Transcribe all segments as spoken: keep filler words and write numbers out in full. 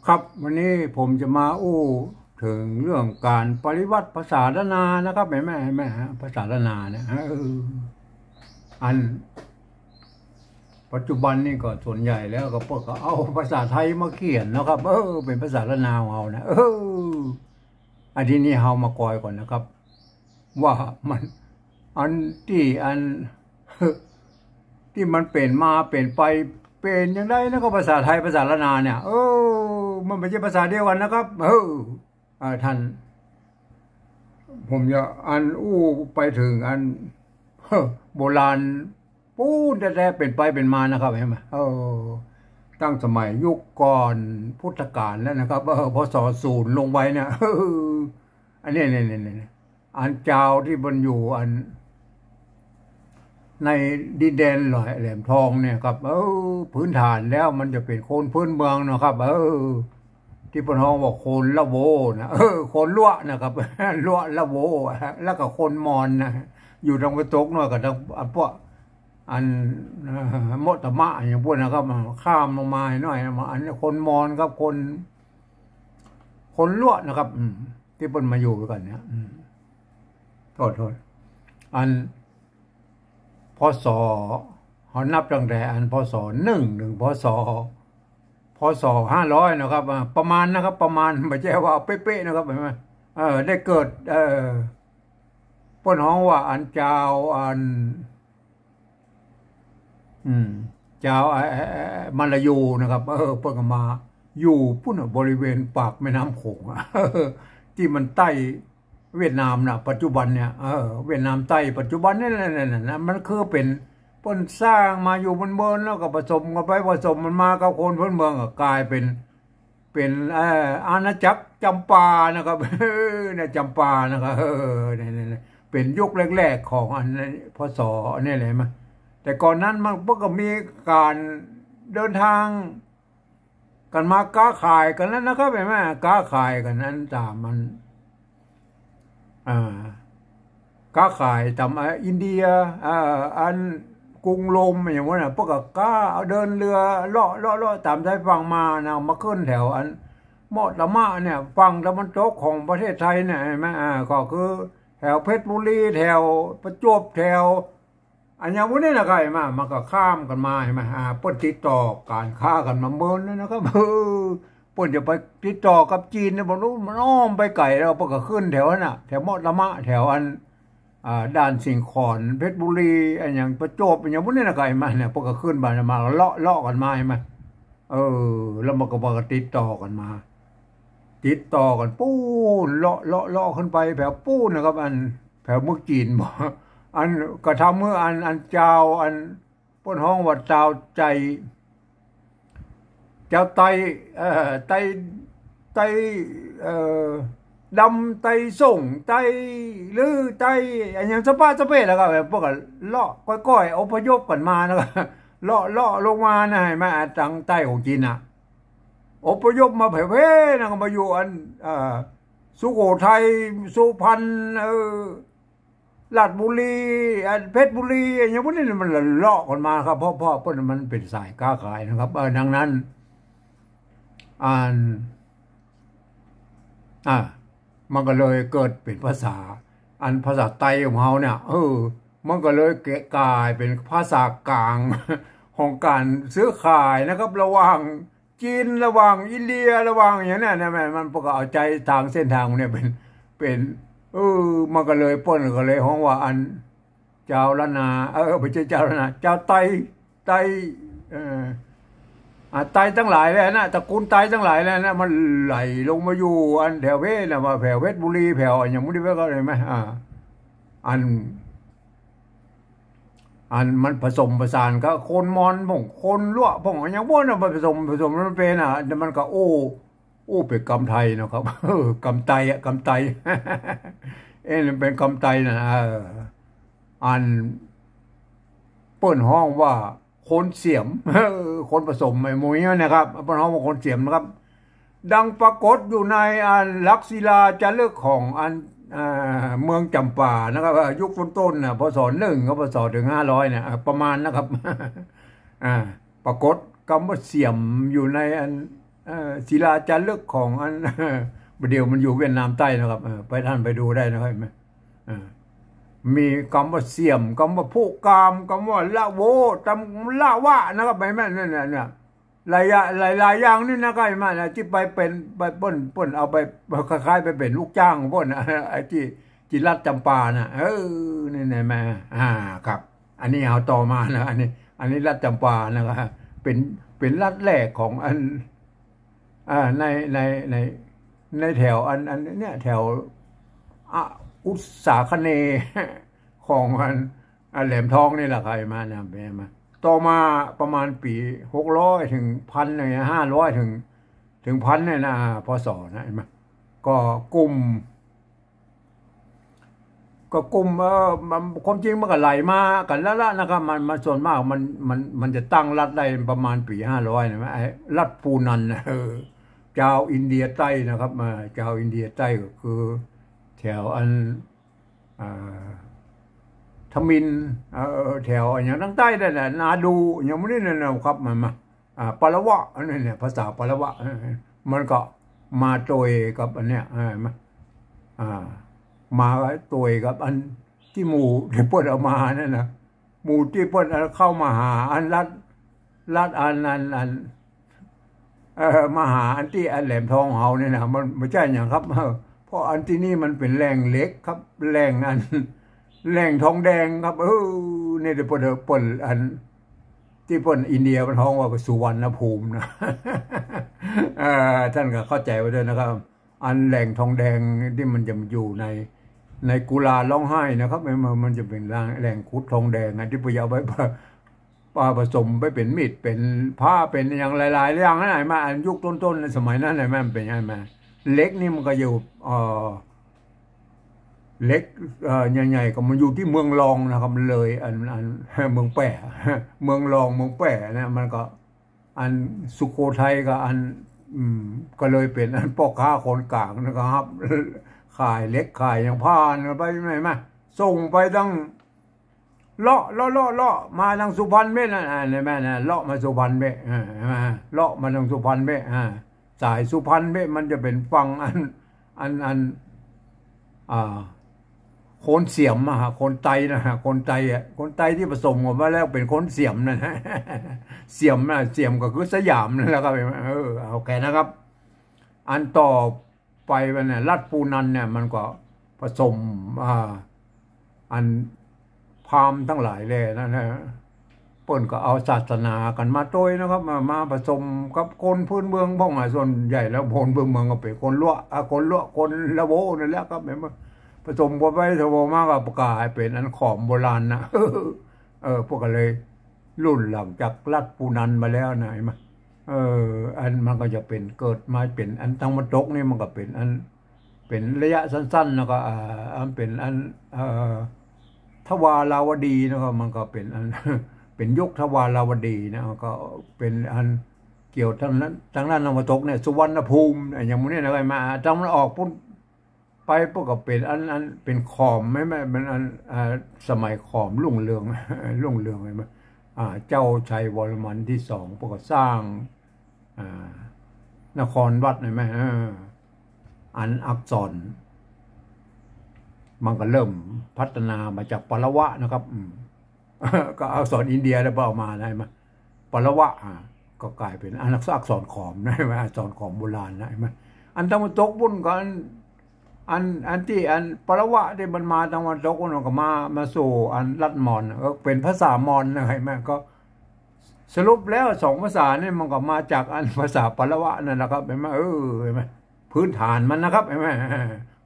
ครับ วันนี้ผมจะมาอู้เถิงเรื่องก๋านปริวัติภาษาล้านนานะครับ แหม แหม แหม ภาษาล้านนาเนี่ย เออ อัน ปัจจุบันนี่ก็ส่วนใหญ่แล้วก็เปิ้นก็เอาภาษาไทยมาเขียนนะครับ เออ เป๋นภาษาล้านนาของเฮานะ เออ อันนี้นี่เฮามากอยก่อนนะครับ ว่ามัน อันตี้อัน ตี้มันเป๋นมาเป๋นไปเป๋นจั่งใดนะ ก็ภาษาไทยภาษาล้านนาเนี่ย เออ มันบ่ใจ้ภาษาเดียวกั๋นนะครับ เออ อ่า ท่าน ผมจะอันอู้ไปเถิงอัน โบราณปู๊นแต๊ๆ เป๋นไปเป๋นมานะครับ หันก่อ เออ ตั้งสมัยยุคก่อนพุทธกาลแล้วนะครับ เออ พ.ศ. ศูนย์ลงไปเนี่ย เออ อันนี้ นี่ นี่ นี่ อันจาวตี้มันอยู่อัน ในดินแดนแหลมทองเนี่ยครับ เออ พื้นฐานแล้วมันจะเป๋นคนพื้นเมืองเนาะครับ เออ ตี้เปิ้นฮ้องว่าคนละโวนะ เออ คนลัวะนะครับ ลัวะละโว แล้วก็คนมอญนะ อยู่ตางตะวันตกหน้อยกับตาง อันพวก อัน เอ่อ มอตตะมะอย่างพวกนะครับ ข้ามลงมาหน้อยนะ อันนี้คนมอญครับ คน คนลัวะนะครับ อืม ตี้เปิ้นมาอยู่กั๋นเนี่ย อืม โต้ษ โต้ษ อัน พ.ศ. เฮานับตั้งแต่อัน พ.ศ. หนึ่ง เถิง พ.ศ. พ.ศ. ห้าร้อย นะครับ อ่า ประมาณนะครับ ประมาณ บ่ใจ้ว่าเอาเป๊ะๆ นะครับ หันก่อ เออ ได้เกิด เออ เปิ้นฮ้องว่าอันจาว อัน อืม จาว เอ่อ เอ่อ เอ่อ มลายูนะครับ เออ เปิ้นก็มาอยู่ปู๊นน่ะ บริเวณปากแม่น้ำโขงอะ ตี้มันใต้ เวียดนามน่ะ ปัจจุบันเนี่ย เออ เวียดนามใต้ปัจจุบันเนี่ย นั่นๆๆๆ มันคือเป๋น เปิ้นสร้างมาอยู่เมินๆ แล้วก็ผสมกั๋นไปผสมกั๋นมากับคนพื้นเมือง ก็ก๋ายเป๋น เป๋น เอ่อ อาณาจักรจำปานะครับ เออ เนี่ย จำปานะครับ เออ เนี่ยๆๆ เป๋นยุคแรกๆ ของอันนี้ พ.ศ. อันนี้เลยมั้ย แต่ก่อนนั้นมัน มันก็มีก๋านเดินทาง กั๋นมาก๊าขายกั๋นนั้นนะครับ หันก่อ ก๊าขายกั๋นนั้นต๋ามมัน อ่า ก๊าขายต๋าม อ่า อินเดีย อ่า อันกรุงโรมอย่างนั้นน่ะ พวกก็ก๊าเอาเดินเฮือเลาะ เลาะ เลาะต๋ามชายฝั่งมานะ มาขึ้นแถวอันมอตตะมะเนี่ย ฝั่งตะวันตกของประเทศไทยเนี่ย หันก่อ อ่า ก็คือแถวเพชรบุรี แถวประจวบ แถว อันอย่างพวกนี้นะ หันก่อ มันก็ข้ามกั๋นมา หันก่อ อ่า เปิ้นติดต่อก๋านค้ากั๋นมาเมินนั่นนะครับ เออ เปิ้นจะไปติดต่อกับจีนเนี่ย บ่ฮู้มันอ้อมไปไก๋แล้ว เปิ้นก็ขึ้นแถวนั้นน่ะ แถวมอตตะมะ แถวอัน อ่า ด่านสิงขร เพชรบุรี อันอย่างประจวบ อันอย่างพวกนี้นะ หันก่อ มาเนี่ย เปิ้นก็ขึ้นมา มาเลาะ เลาะกั๋นมา หันก่อ เออ แล้วมันก็ มันก็ติดต่อกั๋นมา ติดต่อกั๋นปู๊น เลาะ เลาะ เลาะขึ้นไปแถวปู๊นนะครับ อันแถวเมืองจีนบ่ อันก็ทำเมื่ออัน อันจาว อันเปิ้นฮ้องว่าจาวไต จาวไต เอ่อ ไต ไต เอ่อ ดำ ไตส่ง ไตลือ ไตอันอย่างสะปะสะเปะ แล้วก็แบบพวกก็เลาะก้อยๆ อพยพกั๋นมา แล้วก็เลาะ เลาะลงมานะ หันก่อ มาตางใต้ของจีนน่ะ อพยพมาแผ่ๆ นะ ก็มาอยู่อัน เอ่อ สุโขทัย สุพรรณ เออ ราชบุรี อันเพชรบุรี อันอย่างพวกนี้มันเลาะกั๋นมาครับ เพราะ เพราะ เพราะมันเป๋นสายก๊าขายนะครับ เออ ดังนั้น อัน อ่า มันก็เลยเกิดเป๋นภาษา อันภาษาไตของเฮาเนี่ย เออ มันก็เลยก๋ายเป๋นภาษากลางของก๋านซื้อขายนะครับ ระหว่างจีน ระหว่างอินเดีย ระหว่างอย่างเนี้ยนะ มัน มันก็เอาใจ๊ตางเส้นตางเนี่ยเป๋น เป๋น เออ มันก็เลย เปิ้นก็เลยฮ้องว่าอัน จาวล้านนา เออ บ่ใจ้จาวล้านนา จาวไต ไต เอ่อ อ่า ไตตังหลายแหละนะ ตระกูลไตตังหลายแหละนะ มันไหลลงมาอยู่อันแถวเพชรนะ ว่าแถวเพชรบุรี แถวอันอย่างพวกนี้ก็ หันก่อ อ่า อัน อันมันผสมผสานกับคนมอญพ่อง คนลัวะพ่อง อันอย่างพวกนั้นมันผสม ผสมมันเป๋นอ่ะ แต่มันก็อู้ อู้เป๋นกำไตนะครับ เออ กำไตอะ กำไต เอ๊ะ มันเป๋นกำไตนะ เออ อันเปิ้นฮ้องว่าคนเสียม เออ คนผสมไอ้หมู่นี้นะครับ เปิ้นฮ้องว่าคนเสียมนะครับ ดังปรากฏอยู่ในอันหลักศิลาจารึกของอัน เอ่อ เมืองจำปานะครับ เอ่อ ยุคต้นๆ น่ะ พ.ศ. หนึ่ง ครับ พ.ศ. เถิง ห้าร้อย เนี่ย เอ่อ ประมาณนะครับ อ่า ปรากฏกำว่าเสียมอยู่ในอัน เอ่อ ศิลาจารึกของอัน บ่าเดี่ยวมันอยู่เวียดนามใต้นะครับ เออ ไปท่านไปดูได้นะครับ เห็นไหม เออ มีกำว่าเสี่ยม กำว่าผู้กาม กำว่าละโว กำละวะนะครับ เห็นไหม นั่นน่ะ เนี่ย หลายอย่าง หลายๆ อย่างนี่นะครับ เห็นไหมนะ ตี้ไปเป๋น ไปเปิ้น เปิ้นเอาไป คล้ายๆ ไปเป๋นลูกจ้างของเปิ้นนะ ไอ้ตี้ ตี้รัฐจำปาน่ะ เออ นี่เห็นไหม อ่า ครับ อันนี้เอาต่อมานะ อันนี้ อันนี้รัฐจำปานะครับ เป๋น เป๋นรัฐแรกของอัน อ่า ใน ใน ใน ในแถวอัน อันเนี้ย แถว อ่ะ อุษาคเนย์ ของอัน อ่ะ แหลมทองนี่แหละครับ เห็นไหมนะ เป๋นมา ต่อมาประมาณปี๋หกร้อยเถิงพันเนี่ย ห้าร้อยเถิง เถิงพันเนี่ยนะ อ่า พ.ศ. นะ เห็นไหม ก็กลุ่ม ก็กลุ่ม เอ่อ มัน ความจริงมันก็ไหลมากั๋นแล้วละนะครับ มัน มันส่วนมากมัน มัน มันจะตั้งรัฐได้ประมาณปี๋ห้าร้อยเนี่ย ไอ้รัฐปูนันนะ เออ จาวอินเดียใต้นะครับ อ่า จาวอินเดียใต้ก็คือ แถวอัน อ่า ทมิฬ เอ่อ แถวอันอย่างตังใต้นั่นแหละ นาดู อย่างพวกนี้นั่นนะครับ มันมา อ่า ปาละวะ อันนี้เนี่ย ภาษาปาละวะ เออ มันก็มาตวยกับอันเนี้ย เออ มา อ่า มาตวยกับอันตี้หมู่ตี้เปิ้นเอามานั่นนะ หมู่ตี้เปิ้นเอาเข้ามาหาอันรัฐ รัฐอัน อัน อัน เอ่อ มาหาอันตี้อันแหลมทองเฮาเนี่ยนะ มันบ่ใจ้หยังครับ เออ เพราะอันตี้นี่มันเป๋นแหล่งเหล็กครับ แหล่งอัน แหล่งทองแดงครับ เออ เนี่ยตี้เปิ้น เปิ้นอัน ตี้เปิ้นอินเดียมันฮ้องว่าสุวรรณภูมินะ เอ่อ ท่านก็เข้าใจ๋ไว้ด้วยนะครับ อันแหล่งทองแดงตี้มันจะอยู่ใน ในกุลาร้องไห้นะครับ มัน มันจะเป๋นแหล่ง แหล่งขุดทองแดงนะ ตี้เปิ้นเอาไป เอาผสมไปเป๋นมีด เป๋นผ้า เป๋นอย่างหลายๆ อย่างนั่นแหละ มาอันยุคต้นๆ ในสมัยนั้นแหละ มันเป๋นอย่างนั้นมา เหล็กนี่มันก็อยู่ เอ่อ เหล็ก เอ่อ ใหญ่ๆ ก็มันอยู่ตี้เมืองรองนะครับ มันเลยอัน อัน เมืองแป้ เมืองรอง เมืองแป้นะ มันก็ อันสุโขทัยก็อัน อืม ก็เลยเป๋นอันป้อค้าคนก๋างนะครับ ขายเหล็กขายอย่างผ่านไปไหนมา ส่งไปตัง เลาะ เลาะ เลาะ เลาะ มาตังสุพรรณเบ้ยนั่น อ่า เห็นไหมนะ เลาะมาสุพรรณเบ้ย อ่า เห็นไหม เลาะมาตังสุพรรณเบ้ย อ่า สายสุพรรณเบ้ย มันจะเป๋นฝั่งอัน อัน อัน อ่า คนเสียมอะฮะ คนไตนะฮะ คนไตอะ คนไตตี้ผสมกันมาแล้วเป๋นคนเสียมนั่นฮะ เสียมนะ เสียมก็คือสยามนั่นแหละครับ เออ โอเคนะครับ อันต่อไปมันเนี่ย รัฐปูนันเนี่ย มันก็ผสม อ่า อันพราหมณ์ตังหลายแลนั่นนะ เปิ้นก็เอาศาสนากั๋นมาตวยนะครับ มา มาผสมกับคนพื้นเมืองพ่องอะ ส่วนใหญ่แล้วคนพื้นเมืองก็เป๋นคนลัวะ อ่ะ คนลัวะ คนละโวนั่นแหละครับ เห็นไหม ผสมกันไปผสมมาก็ก๋ายเป๋นอันขอมโบราณนะ เออ เปิ้นก็เลย รุ่นหลังจากรัฐปูนันมาแล้วนะ เห็นไหม เออ อันมันก็จะเป๋น เกิดมาเป๋นอันตะวันตกนี่มันก็เป๋นอัน เป๋นระยะสั้นๆ แล้วก็ อ่า อันเป๋นอัน เอ่อ ทวาราวดีนะ ก็มันก็เป๋นอัน เป๋นยุคทวาราวดีนะ ก็เป๋นอันเกี่ยวตังนั้น ตังนั้นตะวันตกเนี่ย สุวรรณภูมิ อย่างพวกนี้นะ ก็มาตะวันออกปู๊น ไปปุ๊บก็เป๋นอัน อันเป๋นขอม ใช่ไหม เป๋นอัน อ่า สมัยขอมรุ่งเรือง รุ่งเรือง ใช่ไหม อ่า เจ้าชัยวรมันที่สองปุ๊บก็สร้าง อ่า นครวัด ใช่ไหม เออ อันอักษร มันก็เริ่มพัฒนามาจากปาละวะนะครับ อืม ก็อักษรอินเดียแล้วเอามาได้มา ปาละวะ อ่า ก็ก๋ายเป๋นอันอักษรขอมนะ อักษรขอมโบราณนะ เห็นไหม อันตะวันตกปู๊นก็อัน อัน อันตี้อันปาละวะตี้มันมาตะวันตกปู๊นก็มา มาสู่อันรัฐมอญ เออ เป๋นภาษามอญนะ เห็นไหม ก็สรุปแล้วสองภาษานี่มันก็มาจากอันภาษาปาละวะนั่นแหละครับ เห็นไหม เออ เห็นไหม พื้นฐานมันนะครับ เห็นไหม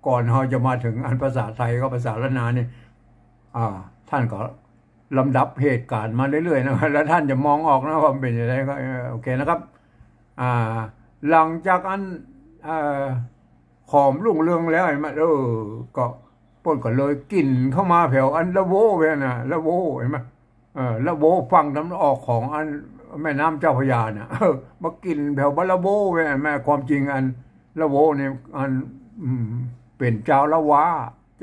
ก่อนเฮาจะมาเถิงอันภาษาไทยกับภาษาล้านนานี่ อ่า ท่านก็ลำดับเหตุก๋ารณ์มาเรื่อยๆ นะครับ แล้วท่านจะมองออกนะว่ามันเป๋นยังไงก็ เออ โอเคนะครับ อ่า หลังจากอัน เอ่อ ขอมรุ่งเรืองแล้ว เห็นไหม เออ ก็เปิ้นก็เลยกิ่นเข้ามาแถวอันละโวเว้ยนะ ละโว เห็นไหม เออ ละโวฝั่งตะวันออกของอันแม่น้ำเจ้าพระยาน่ะ เออ มากิ่นแถวบ้านละโวเว้ย แม่ ความจริงอันละโวนี่อัน อืม เป๋นจาวละวา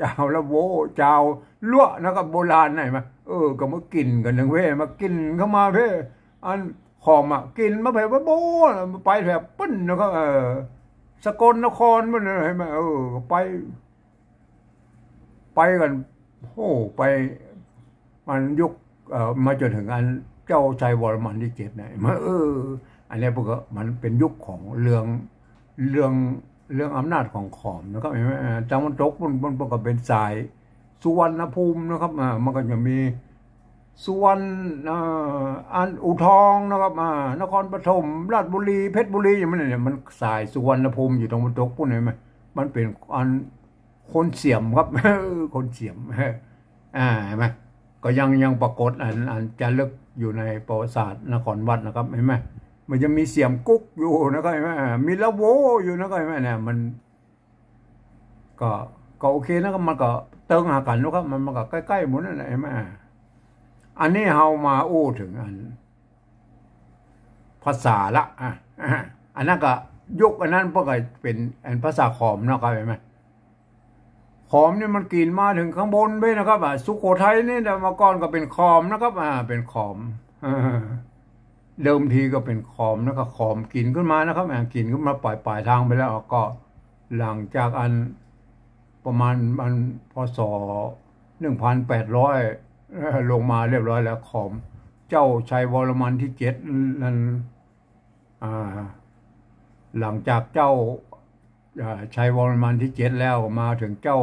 จาวละโว จาวลัวะนะครับ โบราณนะ เห็นไหม เออ ก็มากิ่นกั๋นเถิงเว้ย มากิ่นเข้ามาเว้ย อัน ขอมอะ กิ๋นมาแผวโบ้ ไปแผวปุ้นนะครับ เออ สกลนครปุ้นนะ หันก่อ เออ ไป ไปกั๋น โอ้ ไป มันยุค เอ่อ มาจ๋นเถิงอันเจ้าชัยวรมันตี้เจ็ดนะ มา เออ อันนี้เปิ้นก็ มันเป๋นยุคของเรื่อง เรื่อง เรื่องอำนาจของขอมนะครับ หันก่อ เอ่อ ตะวันตกปุ้น ปุ้น ปุ้นก็เป๋นสายสุวรรณภูมินะครับ อ่า มันก็จะมีสุวรรณ เอ่อ อันอู่ทองนะครับ อ่า นครปฐม ราชบุรี เพชรบุรี อย่างนั้นเนี่ย มันสายสุวรรณภูมิอยู่ตะวันตกปุ้น หันก่อ มันเป๋นอัน คนเสียมครับ คนเสียม อ่า หันก่อ ก็ยัง ยังปรากฏอัน อันจ๋ารึกอยู่ในประวัติศาสตร์นครวัดนะครับ หันก่อ มันยังมีเสียมกุ๊กอยู่นะครับ หันก่อ มีละโวอยู่นะครับ หันก่อ เนี่ย มัน ก็ ก็โอเคนะครับ มันก็เติงหากั๋นนะครับ มัน มันก็ใก้ๆ หมู่นั่นแหละ หันก่อ อันนี้เฮามาอู้เถิงอัน ภาษาละ อ่ะ อ่ะ อันนั้นก็ ยุคอันนั้นเปิ้นก็เป๋นอันภาษาขอมนะครับ หันก่อ ขอมนี่มันกิ๋นมาเถิงข้างบนไปนะครับ อ่ะ สุโขทัยนี่นะ เมื่อก่อนก็เป๋นขอมนะครับ อ่า เป๋นขอม เออ เดิมทีก็เป๋นขอมนะครับ ขอมกิ๋นขึ้นมานะครับ อ่า กิ๋นขึ้นมาป๋ายๆ ตางไปแล้ว ก็หลังจากอัน ประมาณอัน พ.ศ. หนึ่งพันแปดร้อย เอ่อ ลงมาเรียบร้อยแล้ว ขอม เจ้าชัยวรมันตี้เจ็ดนั้น อ่า หลังจากเจ้า อ่า ชัยวรมันตี้เจ็ดแล้ว มาเถิงเจ้า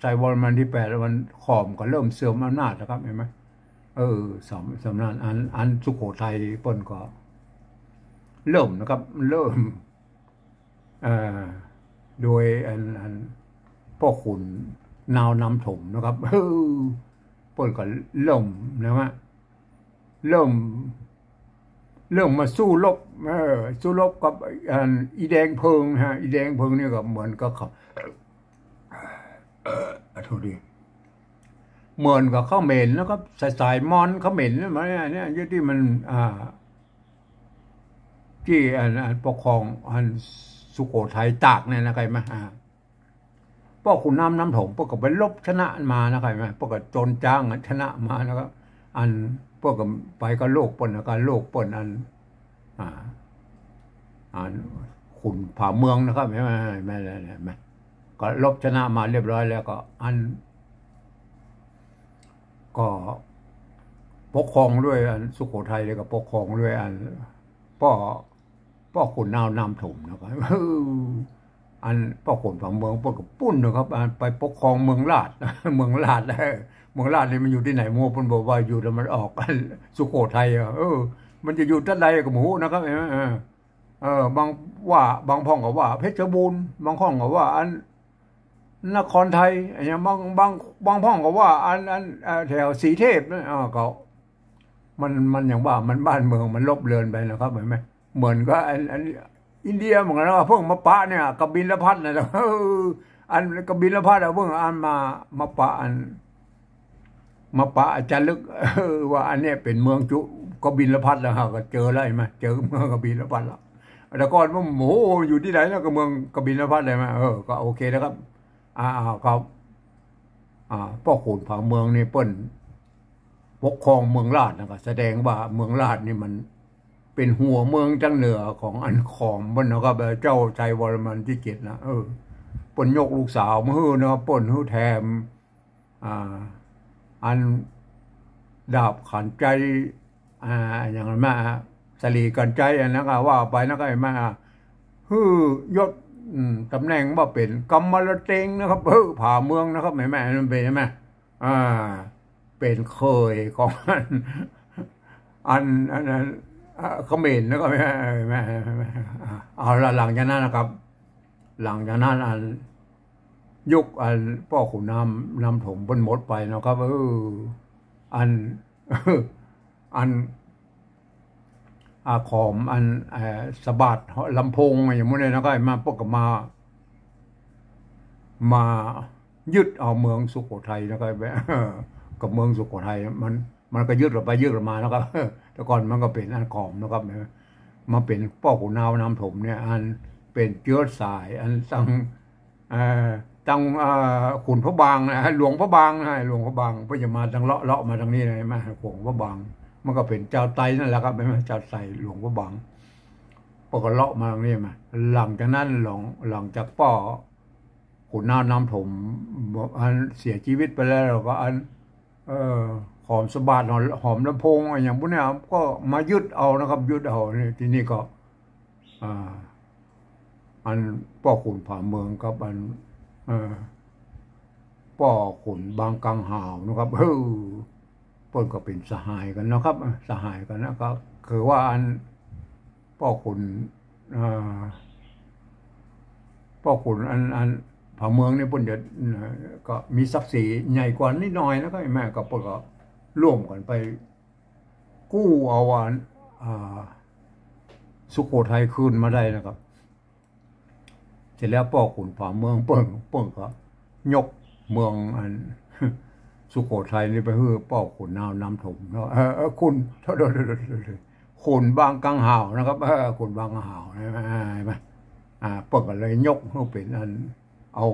ชัยวรมันตี้แปด มันขอมก็เริ่มเสื่อมอำนาจนะครับ หันก่อ เออ สำ สำนักอัน อันสุโขทัยเปิ้นก็ เริ่มนะครับ เริ่ม เอ่อ โดยอัน อัน ป้อขุนนาวนำถมนะครับ เออ เปิ้นก็เริ่มนะฮะ เริ่ม เริ่มมาสู้รบ เออ สู้รบกับอันอีแดงเพิงฮะ อีแดงเพิงนี่ก็เหมือนกับเขา เอ่อ โทษที เหมือนกับเขมรนะครับ สาย สายมอญเขมรเนี่ย มันเนี่ย เนี่ย ตี้มัน อ่า ตี้อัน อันปกครองอันสุโขทัยตากเนี่ยนะ ใค่ไหม อ่า ป้อขุนน้ำนำถม เปิ้นก็ไปรบชนะมานะ ใค่ไหม เปิ้นก็จนจ๊างอะ ชนะมาแล้วก็ อัน เปิ้นก็ไปกับลูกเปิ้น แล้วก็ลูกเปิ้นอัน อ่า อันขุนผาเมืองนะครับ หันก่อ หันก่อ ก็รบชนะมาเรียบร้อยแล้วก็ อัน ก็ปกครองด้วยอันสุโขทัยเลย ก็ปกครองด้วยอันป้อ ป้อขุนนาวนำถมนะครับ อันป้อขุนผาเมืองเปิ้นก็ปุ้นนะครับ อันไปปกครองเมืองราช เมืองราช เมืองราชนี่มันอยู่ตี้ไหน หมู่เปิ้นบอกว่าอยู่ตะวันออก สุโขทัยอะ เออ มันจะอยู่ตางใดก็บ่ฮู้นะครับ เออ เออ เออ บางว่า บางพ่องก็ว่าเพชรบูรณ์ บางพ่องก็ว่าอันนครไทย อะหยัง บาง บาง บางพ่องก็ว่าอัน อัน เอ่อ แถวสีเทพนะ อ่า ก็ มัน มันอย่างว่า มันบ้านเมืองมันลบเลือนไปนะครับ หันก่อ เหมือนกับอัน อันอินเดียเหมือนกั๋นนะ เปิ้นมาปะเนี่ย กบิลพัสดุ์นะ เออ อันกบิลพัสดุ์อะ เปิ้นอันมา มาปะอัน มาปะจ๋ารึก เออ ว่าอันเนี้ยเป๋นเมืองจุ กบิลพัสดุ์แล้ว เฮาก็เจิอแล้ว หันก่อ เจิอเมืองกบิลพัสดุ์แล้ว แต่ก่อนมัน โอ้โห อยู่ตี้ไหนนะ ก็เมืองกบิลพัสดุ์เลยนะ เออ ก็โอเคนะครับ อ่า ครับ อ่า ป้อขุนผาเมืองนี่เปิ้นปกครองเมืองราชนะ ก็แสดงว่าเมืองราชนี่มันเป๋นหัวเมืองตางเหนือของอันขอมเปิ้นนะครับ เจ้าชัยวรมันตี้เจ็ดนะ เออ เปิ้นยกลูกสาวมาหื้อนะครับ เปิ้นหื้อแถม อ่า อันดาบขันไกร อ่า อย่างนั้นมา สะหลีขันไกร อันนั้นก็ว่าไปนะ ก็หันก่อ หื้อยศ อืม ต๋ำแหน่งว่าเป๋นกำมะละเต็งนะครับ เออ ผาเมืองนะครับ หันก่อ หันก่อ หันก่อ อ่า เป๋นเขยของอัน อัน อัน อัน อ่า เขมรนะครับ หันก่อ หันก่อ อ่า เอาละ หลังจากนั้นนะครับ หลังจากนั้นอัน ยุคอันป้อขุนน้ำนำถมเปิ้นหมดไปนะครับ เออ อัน อัน อ่า ขอมอัน เอ่อ สะบาดลำโพงอย่างหมู่นี้นะ ก็มา เปิ้นก็มา มายึดเอาเมืองสุโขทัยนะ ก็แบบ กับเมืองสุโขทัยมัน มันก็ยึดเอาไปยึดเอามานะครับ แต่ก่อนมันก็เป๋นอันขอมนะครับ มาเป๋นป้อขุนน้ำนำถมเนี่ย อันเป๋นเจื๊อสาย อันตัง เอ่อ ตัง เอ่อ ขุนพระบางนะ หลวงพระบางนะ หลวงพระบาง เปิ้นจะมาตางเลาะ เลาะมาตางนี้นะ มาหลวงพระบาง มันก็เป๋นจาวไตนั่นแหละครับ แม่นบ่ จาวไตหลวงพระบาง เปิ้นก็เลาะมาตรงนี้มา หลังจากนั้น หลัง หลังจากป้อขุนน้าวน้ำถม อันเสียจีวิตไปแล้ว แล้วก็อัน เอ่อ หอมสะบาด หอม หอมลำโพง อะหยังพวกเนี้ย ก็มายึดเอานะครับ ยึดเอานี่ ทีนี้ก็ อ่า อันป้อขุนผาเมืองกับอัน เอ่อ ป้อขุนบางกังหาวนะครับ เออ เปิ้นก็เป๋นสหายกั๋นนะครับ เออ สหายกั๋นนะ ก็คือว่าอันป้อขุน อ่า ป้อขุนอัน อันผาเมืองนี่เปิ้นจะ เอ่อ ก็มีศักดิ์ศรีใหญ่กว่านิดหน่อยนะครับ แม่นบ่ ก็เปิ้นก็ร่วมกั๋นไปกู้เอาอัน อ่า สุโขทัยคืนมาได้นะครับ เสร็จแล้วป้อขุนผาเมืองเปิ้น เปิ้นก็ยกเมืองอัน สุโขทัยนี่ไปหื้อป้อขุนน้าวน้ำถมเนาะ เออ เออ ขุน โทษ โทษ โทษ โทษ ขุนบางกังหาวนะครับ เออ ขุนบางกังหาว เห็นบ่ อ่า เปิ้นก็เลยยกหื้อเป๋นอัน เอา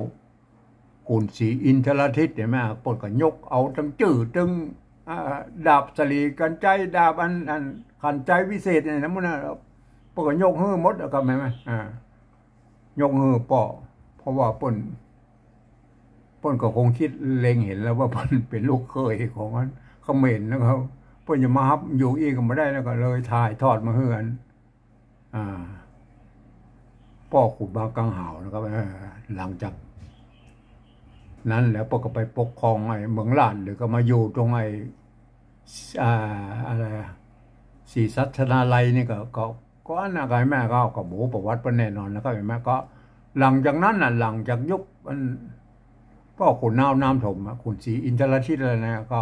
ขุนศรีอินทรทิตย์ เห็นบ่ เปิ้นก็ยกเอาตึงจื้อตึง อ่า ดาบสลีกัญไชย ดาบอัน อันกัญไชยวิเศษเนี่ยนะ หมู่นั้น เปิ้นก็ยกหื้อหมดนะครับ เห็นบ่ อ่า ยกหื้อป้อ เพราะว่าเปิ้น เปิ้นก็คงกึ๊ดเล็งหันแล้วว่าเปิ้นเป๋นลูกเขยของอันเขมรนะครับ เปิ้นจะมาฮับอยู่อี้ก็บ่ได้นะ ก็เลยถ่ายทอดมาหื้ออัน อ่า ป้อขุนบางกังหาวนะครับ เออ หลังจากนั้นแล้วเปิ้นก็ไปปกครองไอ้เมืองล้าน หรือก็มาอยู่ตรงไอ้ อ่า อะไรอะ ศรีสัชนาลัยนี่ก็ ก็ ก็อันนั้นก็ แม่นบ่ ก็ ก็ โอ้โห ประวัติเปิ้นแน่นอนนะครับ แม่นบ่ ก็หลังจากนั้นน่ะ หลังจากยุคอันป้อขุนน้าวน้ำถมอะ ขุนศรีอินทรทิตย์อะไรนะ ก็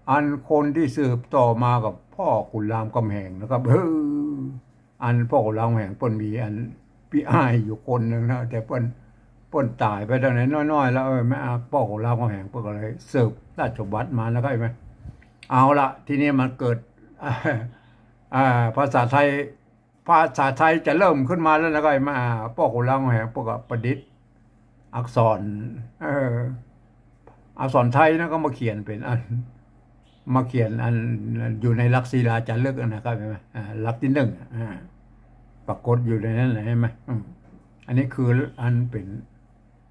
อันคนตี้สืบต่อมาก็ป้อขุนรามคำแหงนะครับ เออ อันป้อขุนรามคำแหงเปิ้นมีอันปี้อ้ายอยู่คนนึ่งนะ แต่เปิ้น เปิ้นต๋ายไปตั้งแต่น้อยๆ แล้ว เออ แม่นบ่ ป้อขุนรามคำแหงเปิ้นก็เลยสืบราชสมบัติมานะครับ แม่นบ่ เอาละ ทีนี้มันเกิด อ่า ภาษาไทย ภาษาไทยจะเริ่มขึ้นมาแล้วนะครับ แม่นบ่ ป้อขุนรามคำแหงเปิ้นก็ประดิษฐ์อักษร เออ อักษรไทยนะ ก็มาเขียนเป๋นอัน มาเขียนอันอยู่ในหลักศิลาจารึกนะครับ เห็นบ่ อ่า หลักตี้นึ่ง อ่า ปรากฏอยู่ในนั้นแหละ เห็นบ่ อืม อันนี้คืออันเป๋น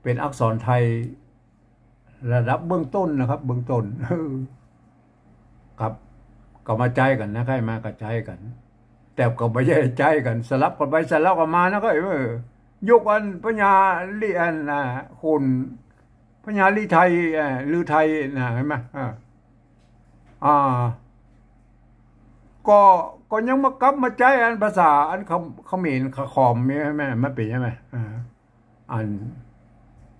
เป๋นอักษรไทยระดับเบื้องต้นนะครับ เบื้องต้น เออ ครับ ก็มาใจ๊กั๋นนะครับ มาก็ใจ๊กั๋น แต่ก็บ่ใจ้ใจ๊กั๋น สลับกั๋นไปสลับกั๋นมานะครับ เออ ยุคอันพญาลิ อัน อ่า ขุนพญาลิไทย เอ่อ ฤทัยนะ เห็นบ่ อ่า อ่า ก็ ก็ยังมากลับมาใจ๊อันภาษาอันเขม- เขมรเขมรนี่ แม่นบ่ มันเป๋นใช่ไหม อ่า อัน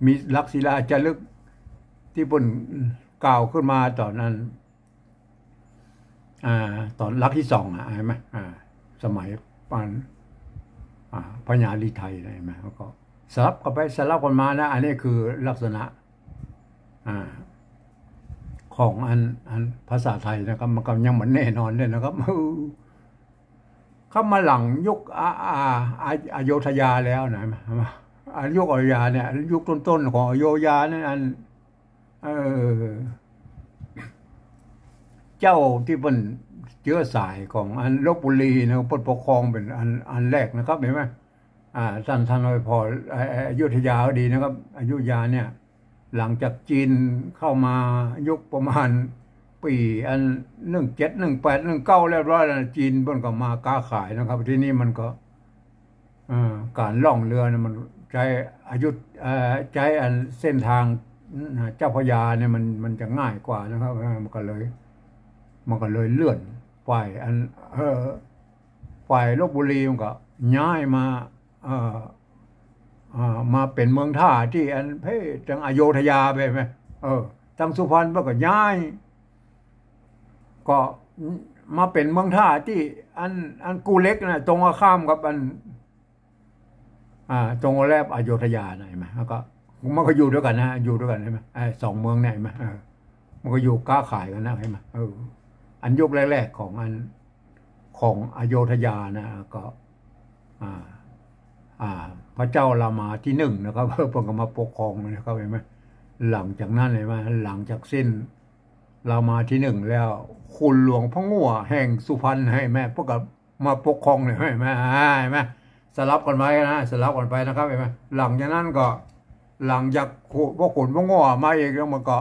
มีหลักศิลาจารึกตี้เปิ้นกล่าวขึ้นมาต๋อนนั้น อ่า ต๋อนหลักตี้สองอะ เห็นบ่ อ่า สมัยปาน อ่า พญาลิไทยนะ เห็นบ่ แล้วก็สลับกั๋นไปสลับกั๋นมานะ อันนี้คือลักษณะ อ่า ของอัน อันภาษาไทยนะครับ มันก็ยังบ่แน่นอนด้วยนะครับ เออ เข้ามาหลังยุค อ่า อ่า อ่า อโยธยาแล้วนะ มา มา อ่า ยุคอโยธยาเนี่ย ยุคต้นๆ ของอโยธยาเนี่ย อัน เอ่อ เจ้าตี้เปิ้นเจื๊อสายของอันลพบุรีนะ เปิ้นปกครองเป๋นอัน อันแรกนะครับ เห็นบ่ อ่า ต้าน ต้านอภัยพร เอ่อ เอ่อ อโยธยาก็ดีนะครับ อโยธยาเนี่ย หลังจากจีนเข้ามายุคประมาณปี๋อัน หนึ่งเจ็ด หนึ่งแปด หนึ่งเก้า เรียบร้อยแล้วนะ จีนเปิ้นก็มาก๊าขายนะครับ ทีนี้มันก็ เอ่อ ก๋านล่องเรือเนี่ยมันใจ๊อโยธ- เอ่อ ใจ๊อันเส้นตาง เจ้าพระยาเนี่ยมัน มันจะง่ายกว่านะครับ เออ มันก็เลย มันก็เลยเลื่อน ฝ่ายอัน เอ่อ ฝ่ายลพบุรีมันก็ย้ายมา เอ่อ เอ่อ มาเป๋นเมืองท่าตี้อันเพ่ ตังอโยธยาไปไหม เออ ตังสุพรรณมันก็ย้าย ก็มาเป๋นเมืองท่าตี้อัน อันกู่เหล็กนะ ตรงข้ามกับอัน อ่า ตรงแลบอโยธยานะ เห็นไหม แล้วก็มันก็อยู่ด้วยกันนะ อยู่ด้วยกัน เห็นไหม ไอ้สองเมืองเนี่ย เห็นไหม เออ มันก็อยู่ก๊าขายกั๋นนะ เห็นไหม เออ อันยุคแรกๆ ของอัน ของอโยธยานะ ก็ อ่า อ่า พระเจ้ารามาที่หนึ่งนะครับ เปิ้นก็มาปกครองนะครับ เห็นไหม หลังจากนั้น เห็นไหม หลังจากสิ้น เรามาตี้นึ่งแล้ว ขุนหลวงพระงั่วแห่งสุพรรณ หันไหม พวกก็มาปกครองเนี่ย หันไหม หันไหม สลับกั๋นไปนะ สลับกั๋นไปนะครับ หันไหม หลังจากนั้นก็ หลังจากขุน พวกขุนพระงั่วมาอีกแล้ว มันก็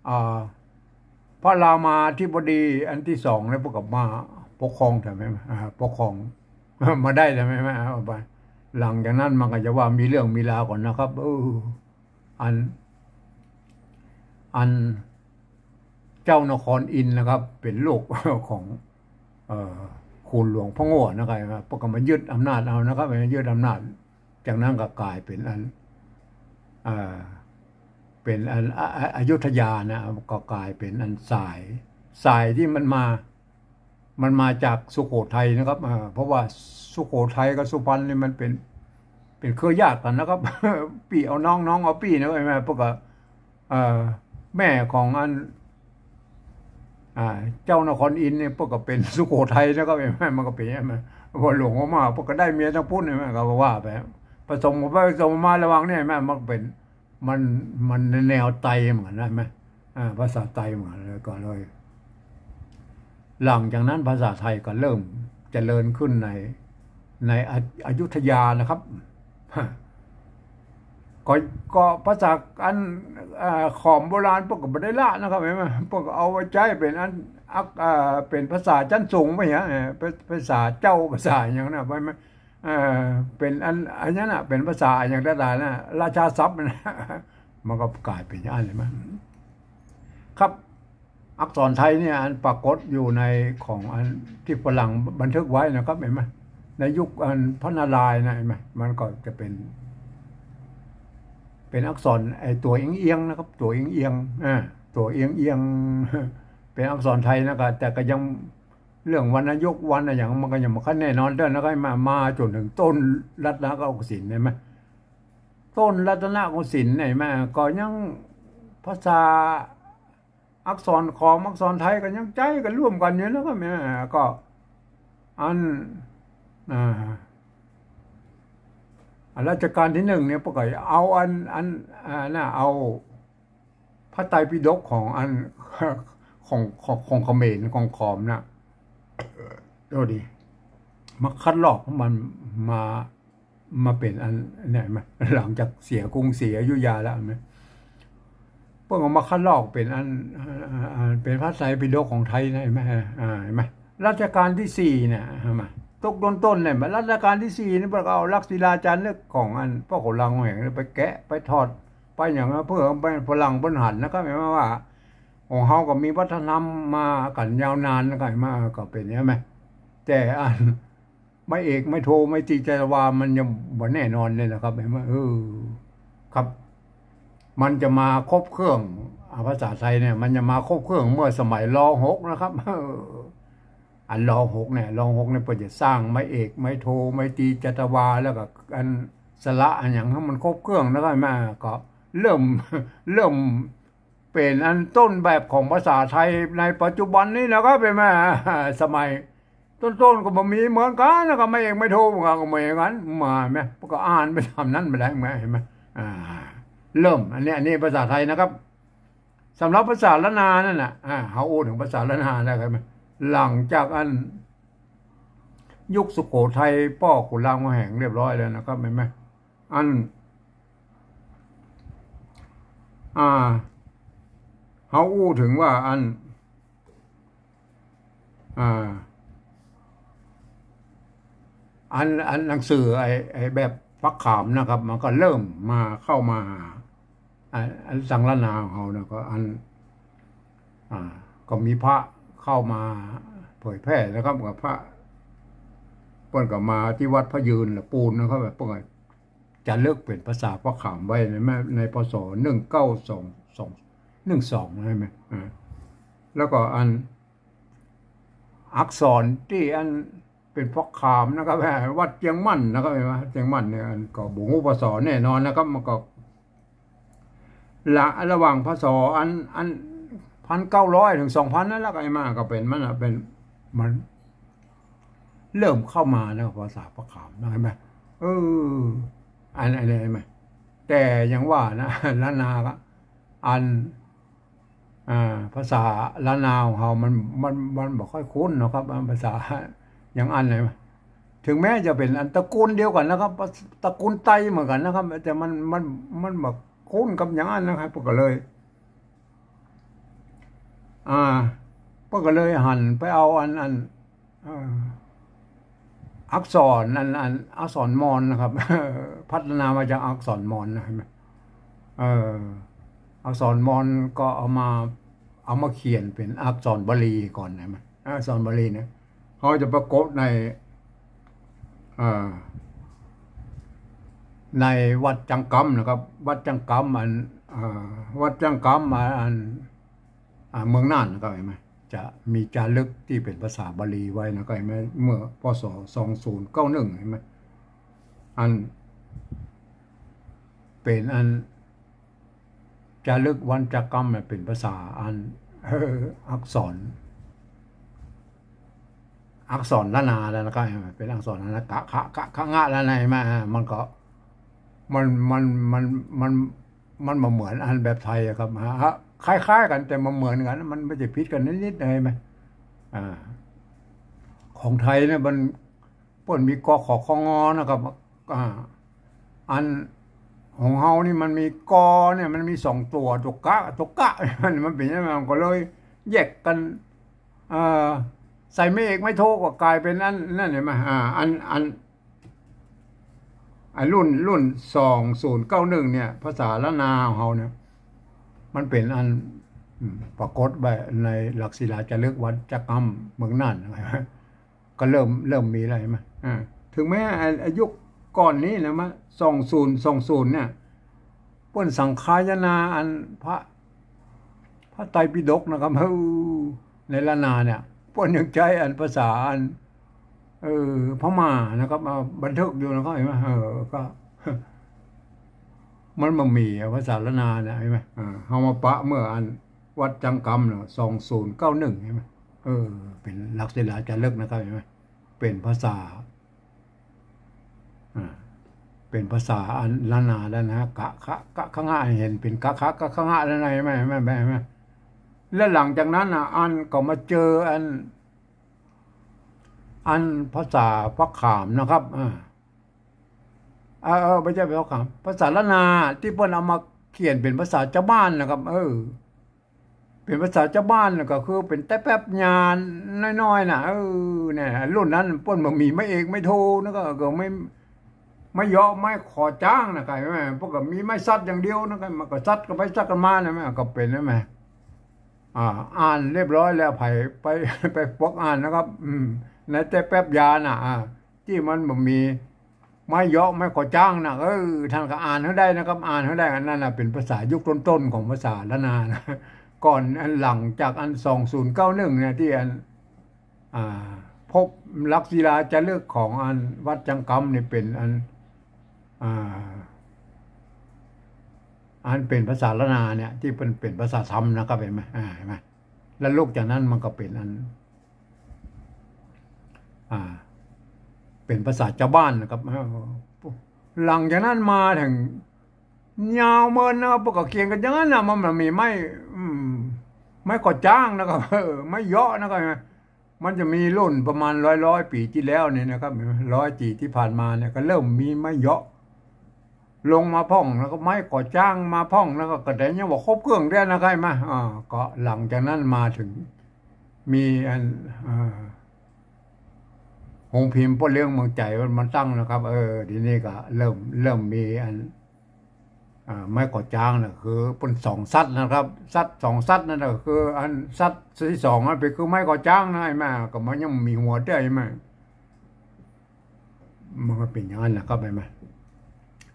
อ่า พระรามาธิบดีอันตี้สองเนี่ย พวกก็มาปกครอง หันไหม อ่า ปกครอง มาได้ หันไหม เอาไป หลังจากนั้นมันก็จะว่ามีเรื่องมีราวกั๋นนะครับ เออ อัน อันเจ้านครอินทร์นะครับ เป๋นลูกของ เอ่อ ขุนหลวงพระงั่วนะครับ พวกก็มายึดอำนาจเอานะครับ มายึดอำนาจ จากนั้นก็ก๋ายเป๋นอัน เอ่อ เป๋นอัน อ- อ- อยุธยานะ ก็ก๋ายเป๋นอันสาย สายตี้มันมา มันมาจากสุโขทัยนะครับ อ่า เพราะว่าสุโขทัยกับสุพรรณนี่มันเป๋น เป๋นเครือญาติกั๋นนะครับ ปี้เอาน้อง น้องเอาปี้นะ หันไหม พวกก็ เอ่อ แม่ของอัน อ่า เจ้านครอินทร์เนี่ย พวกก็เป๋นสุโขทัยนะครับ หันไหม มันก็เป๋น หันไหม พอหลวงพม่า พวกก็ได้เมียตางปู๊น หันไหม ก็ว่าไป ผสมกั๋นไปผสมกั๋นมา ระหว่างเนี่ย หันไหม มันก็เป๋น มัน มันแนวไตเหมือนกั๋น หันไหม อ่า ภาษาไตเหมือนกั๋นเลย ก็เลย หลังจากนั้นภาษาไทยก็เริ่มเจริญขึ้นใน ในอ- อยุธยานะครับ ก็ ก็ภาษาอัน อ่า ขอมโบราณพวกก็บ่ได้ละนะครับ หันไหม พวกก็เอาไว้ใจ๊เป๋นอัน อัก- อ่า เป๋นภาษาชั้นสูงไป หันไหม เป๋นภาษาเจ้า ภาษาอะหยังนะ ไปไหม เอ่อ เป๋นอัน อันนั้นน่ะ เป๋นภาษาอะหยังต่างๆ นะ ราชาศัพท์นะ มันก็ก๋ายเป๋นอันนั้น หันไหม ครับ อักษรไทยเนี่ย อันปรากฏอยู่ในของอันตี้ฝรั่งบันทึกไว้นะครับ หันไหม ในยุคอันพระนารายณ์นะ หันไหม มันก็จะเป๋น เป๋นอักษรไอ้ตั๋วเอียงๆ นะครับ ตั๋วเอียงๆ อ่า ตั๋วเอียงๆ เป๋นอักษรไทยนะ ก็ แต่ก็ยัง เรื่องวรรณยุกต์วรรณอะหยัง มันก็ยังบ่ค่อยแน่นอนเตื้อนะครับ มา มาจ๋นเถิงต้นรัตนโกสินทร์ หันไหม ต้นรัตนโกสินทร์ หันไหม ก็ยังภาษาอักษรขอมอักษรไทยก็ยังใจ๊กั๋นร่วมกั๋นอยู่นะครับ หันไหม ก็อัน อ่า อันรัชกาลตี้นึ่งเนี่ย พวกก็เอาอัน อัน อ่า น่ะ เอา พระไตรปิฎกของอัน ของ ของ ของเขมร ของขอมน่ะ โทษที มาคัดลอกของมัน มา มาเป๋นอันเนี่ย หันไหม หลังจากเสียกรุงศรีอยุธยาแล้ว หันไหม เปิ้นเอามาคัดลอกเป๋นอัน อ่า อ่า เป๋นพระไตรปิฎกของไทยนะ หันไหม อ่า หันไหม รัชกาลตี้สี่เนี่ย หันไหม ต๋อนต้นๆ เนี่ย รัชกาลตี้สี่นี่ เปิ้นก็เอาลักษิลาจารึกของอันป้อขุนรามคำแหงไปแกะ ไปถอด ไปอะหยังนะ เปื้อหื้อฝรั่งเปิ้นหันนะครับ หันไหม ว่าของเฮาก็มีวัฒนธรรมมากั๋นยาวนานนะครับ หันไหม ก็เป๋น หันไหม แต่อัน ไม้เอก ไม้โท ไม้ตรี จัตวา มันยังบ่แน่นอนเลยนะครับ หันไหม เออ ครับ มันจะมาครบเครื่อง อ่า ภาษาไทยเนี่ย มันจะมาครบเครื่องเมื่อสมัย ร.หก นะครับ เออ อัน ร.หก เนี่ย ร.หก เนี่ย เปิ้นจะสร้างไม้เอก ไม้โท ไม้ตรี จัตวา แล้วก็อันสระอะหยังหื้อมันครบเครื่องนะครับ หันไหม ก็เริ่ม เริ่มเป๋นอันต้นแบบของภาษาไทยในปัจจุบันนี้นะครับ หันไหม สมัย ต้นๆ ก็บ่มีเหมือนกั๋นนะครับ ไม้เอก ไม้โท มันก็บ่เหมือนกั๋น หันไหม ก็อ่านไปต๋ามนั้นไปได้ หันไหม หันไหม อ่า เริ่ม อันนี้ อันนี้ภาษาไทยนะครับ สำหรับภาษาล้านนานั่นน่ะ อ่า เฮาอู้เถิงภาษาล้านนาแล้ว หันไหม หลังจากอัน ยุคสุโขทัย ป้อขุนรามคำแหงเรียบร้อยแล้วนะครับ หันไหม อัน อ่า เฮาอู้เถิงว่าอัน อ่า อัน อันหนังสือไอ้ ไอ้แบบพระขามนะครับ มันก็เริ่มมา เข้ามาหา อัน อันตังล้านนาของเฮานะ ก็อัน อ่า ก็มีพระเข้ามาเผยแผ่นะครับ กับพระ เปิ้นก็มาตี้วัดพระยืนละปูนนะครับ เปิ้นก็จะเลือกเป๋นภาษาพระขามไว้ใน ใน พ.ศ. หนึ่งเก้าสองสอง หนึ่งสอง ใช่ไหม อ่า แล้วก็อัน อักษรตี้อันเป๋นพระขามนะครับ วัดเจียงมั่นนะครับ หันไหม เจียงมั่นเนี่ย อันก็บ่ฮู้ พ.ศ. แน่นอนนะครับ มันก็ ละ ระหว่าง พ.ศ. อัน อัน พันเก้าร้อย เถิง สองพัน นั่นแหละ ก็ไอ้มาก็เป๋นมันน่ะ เป๋น มันเริ่มเข้ามานะ ภาษาพระขามนะ หันไหม เออ อัน อันนี้หันไหม แต่ยังว่านะ ล้านนาก็ อัน อ่า ภาษาล้านนาของเฮามัน มัน มันบ่ค่อยคุ้นนะครับ อ่า ภาษาอย่างอั้นเลย ถึงแม้จะเป๋นอันตระกูลเดียวกั๋นนะครับ ตระกูลไตเหมือนกั๋นนะครับ แต่มัน มัน มันบ่คุ้นกับอย่างอั้นนะครับ เปิ้นก็เลย อ่า เปิ้นก็เลยหันไปเอาอัน อัน เอ่อ อักษรอัน อัน อักษรมอญนะครับ พัฒนามาจากอักษรมอญนะ หันก่อ เออ อักษรมอญก็เอามา เอามาเขียนเป๋นอักษรบาลีก่อน หันก่อ อักษรบาลีเนี่ย เฮาจะปรากฏใน เอ่อ ในวัดจังกำนะครับ วัดจังกำอัน เอ่อ วัดจังกำอัน อ่า เมืองน่านนะครับ หันก่อ จะมีจารึกตี้เป๋นภาษาบาลีไว้นะครับ หันก่อ เมื่อ พ.ศ. สองศูนย์เก้าหนึ่ง หันก่อ อัน เป๋นอัน จารึกวัดจังกำเนี่ยเป๋นภาษาอัน เออ อักษร อักษรล้านนาแล้วนะครับ หันก่อ เป๋นอักษรล้านนา กะ ขะ กะ ขะ งะ แล้วนะ หันก่อ อ่า มันก็ มัน มัน มัน มัน มันบ่เหมือนอันแบบไทยอะครับ ฮะ คล้ายๆ กั๋นแต่บ่เหมือนกั๋น มันบ่ใจ้ผิดกั๋นนิดๆ หันก่อ อ่า ของไทยเนี่ยมัน เปิ้นมี ก ข ค ง นะครับ อ่า อันของเฮานี่มันมี ก เนี่ยมันมีสองตั๋ว ตั๋วกะ ตั๋วกะ มันเป๋นอย่างนั้น มันก็เลยแยกกั๋น เอ่อ ใส่ไม้เอกไม้โทก็ก๋ายเป๋นอันนั้น หันก่อ อ่า อัน อัน อันรุ่น รุ่น สองศูนย์เก้าหนึ่ง เนี่ย ภาษาล้านนาของเฮาเนี่ย มันเป๋นอัน อืม ปรากฏไว้ในหลักศิลาจารึกวัดจังกำเมืองน่าน ก็เริ่ม เริ่มมีแล้ว หันก่อ อ่า ถึงแม้ไอ้ ไอ้ยุคก่อนนี้นะ มา สองศูนย์ สองศูนย์ เนี่ย เปิ้นสังคายนาอันพระ พระไตรปิฎกนะครับ เออ ในล้านนาเนี่ย เปิ้นยังใจ๊อันภาษาอัน เออ พม่านะครับ เอาบันทึกอยู่นะครับ หันก่อ เออ ก็ มันบ่มีอะ ภาษาล้านนาเนี่ย หันก่อ อ่า เฮามาปะเมื่ออันวัดจังกำเนี่ย สองศูนย์เก้าหนึ่ง หันก่อ เออ เป๋นหลักศิลาจารึกนะครับ หันก่อ เป๋นภาษา อ่า เป๋นภาษาอันล้านนาแล้วนะ กะ ขะ กะ ขะ งะ หันก่อ เป๋นกะ ขะ กะ ขะ งะ แล้วนะ หันก่อ หันก่อ หันก่อ หันก่อ แล้วหลังจากนั้นน่ะ อันก็มาเจออัน อันภาษาพระขามนะครับ อ่า เออ เออ บ่ใจ้พระขาม ภาษาล้านนาตี้เปิ้นเอามาเขียนเป๋นภาษาจาวบ้านนะครับ เออ เป๋นภาษาจาวบ้านน่ะ ก็คือเป๋นแต๊แป๊บยาน้อยๆ น่ะ เออ เนี่ย รุ่นนั้นเปิ้นบ่มีไม้เอกไม้โทนะ ก็ ก็ไม้ ไม้เยาะไม้ขอจ๊างนะ ใก้ไหม เปิ้นก็มีไม้สักอย่างเดียวนะ ใก้ มันก็สักกั๋นไปสักกั๋นมานะ มันก็เป๋นนะแหม อ่า อ่านเรียบร้อยแล้ว ใผไป ไปปวกอ่านนะครับ อืม ในแต๊แป๊บยาน่ะ อ่า ตี้มันบ่มีไม้เยาะไม้ขอจ๊างน่ะ เออ ท่านก็อ่านหื้อได้นะครับ อ่านหื้อได้ อันนั้นน่ะเป๋นภาษายุคต้นๆ ของภาษาล้านนานะ ก่อนอันหลังจากอันสองศูนย์เก้าหนึ่งเนี่ย ตี้อัน อ่า พบหลักศิลาจารึกของอันวัดจังกำนี่เป๋นอัน อ่า อันเป๋นภาษาล้านนาเนี่ย ตี้เป๋น เป๋นภาษาธรรมนะครับ หันก่อ อ่า หันก่อ แล้วลุกจากนั้นมันก็เป๋นอัน อ่า เป๋นภาษาจาวบ้านนะครับ อ่า หลังจากนั้นมาเถิงยาวเมินนะครับ เปิ้นก็เขียนกั๋นอย่างนั้นน่ะ มัน มันมีไม้ อืม ไม้ขอจ๊างนะครับ เออ ไม้เยาะนะครับ มันจะมีรุ่นประมาณร้อยร้อยปี๋ตี้แล้วนี่นะครับ ร้อยปี๋ตี้ผ่านมาเนี่ย ก็เริ่มมีไม้เยาะลงมาพ่อง แล้วก็ไม้ขอจ๊างมาพ่อง แล้วก็ ก็แต่ยังบ่ครบเครื่องเตื้อนะครับ หันก่อ อ่า ก็หลังจากนั้นมาเถิงมีอัน อ่า โฮงพิมพ์ป้อเลี้ยงเมืองใจ๋มันมาตั้งนะครับ เออ ทีนี้ก็เริ่ม เริ่มมีอัน อ่า ไม้ขอจ๊างน่ะ คือเปิ้นสองสัตว์นะครับ สัตว์สองสัตว์นั่นน่ะ คืออันสัตว์ตี้สองอันเป๋นคือไม้ขอจ๊างนะ หันก่อ ก็มันยังมีหัวเตื้อ หันก่อ มันก็เป๋นอย่างนั้นนะครับ หันก่อ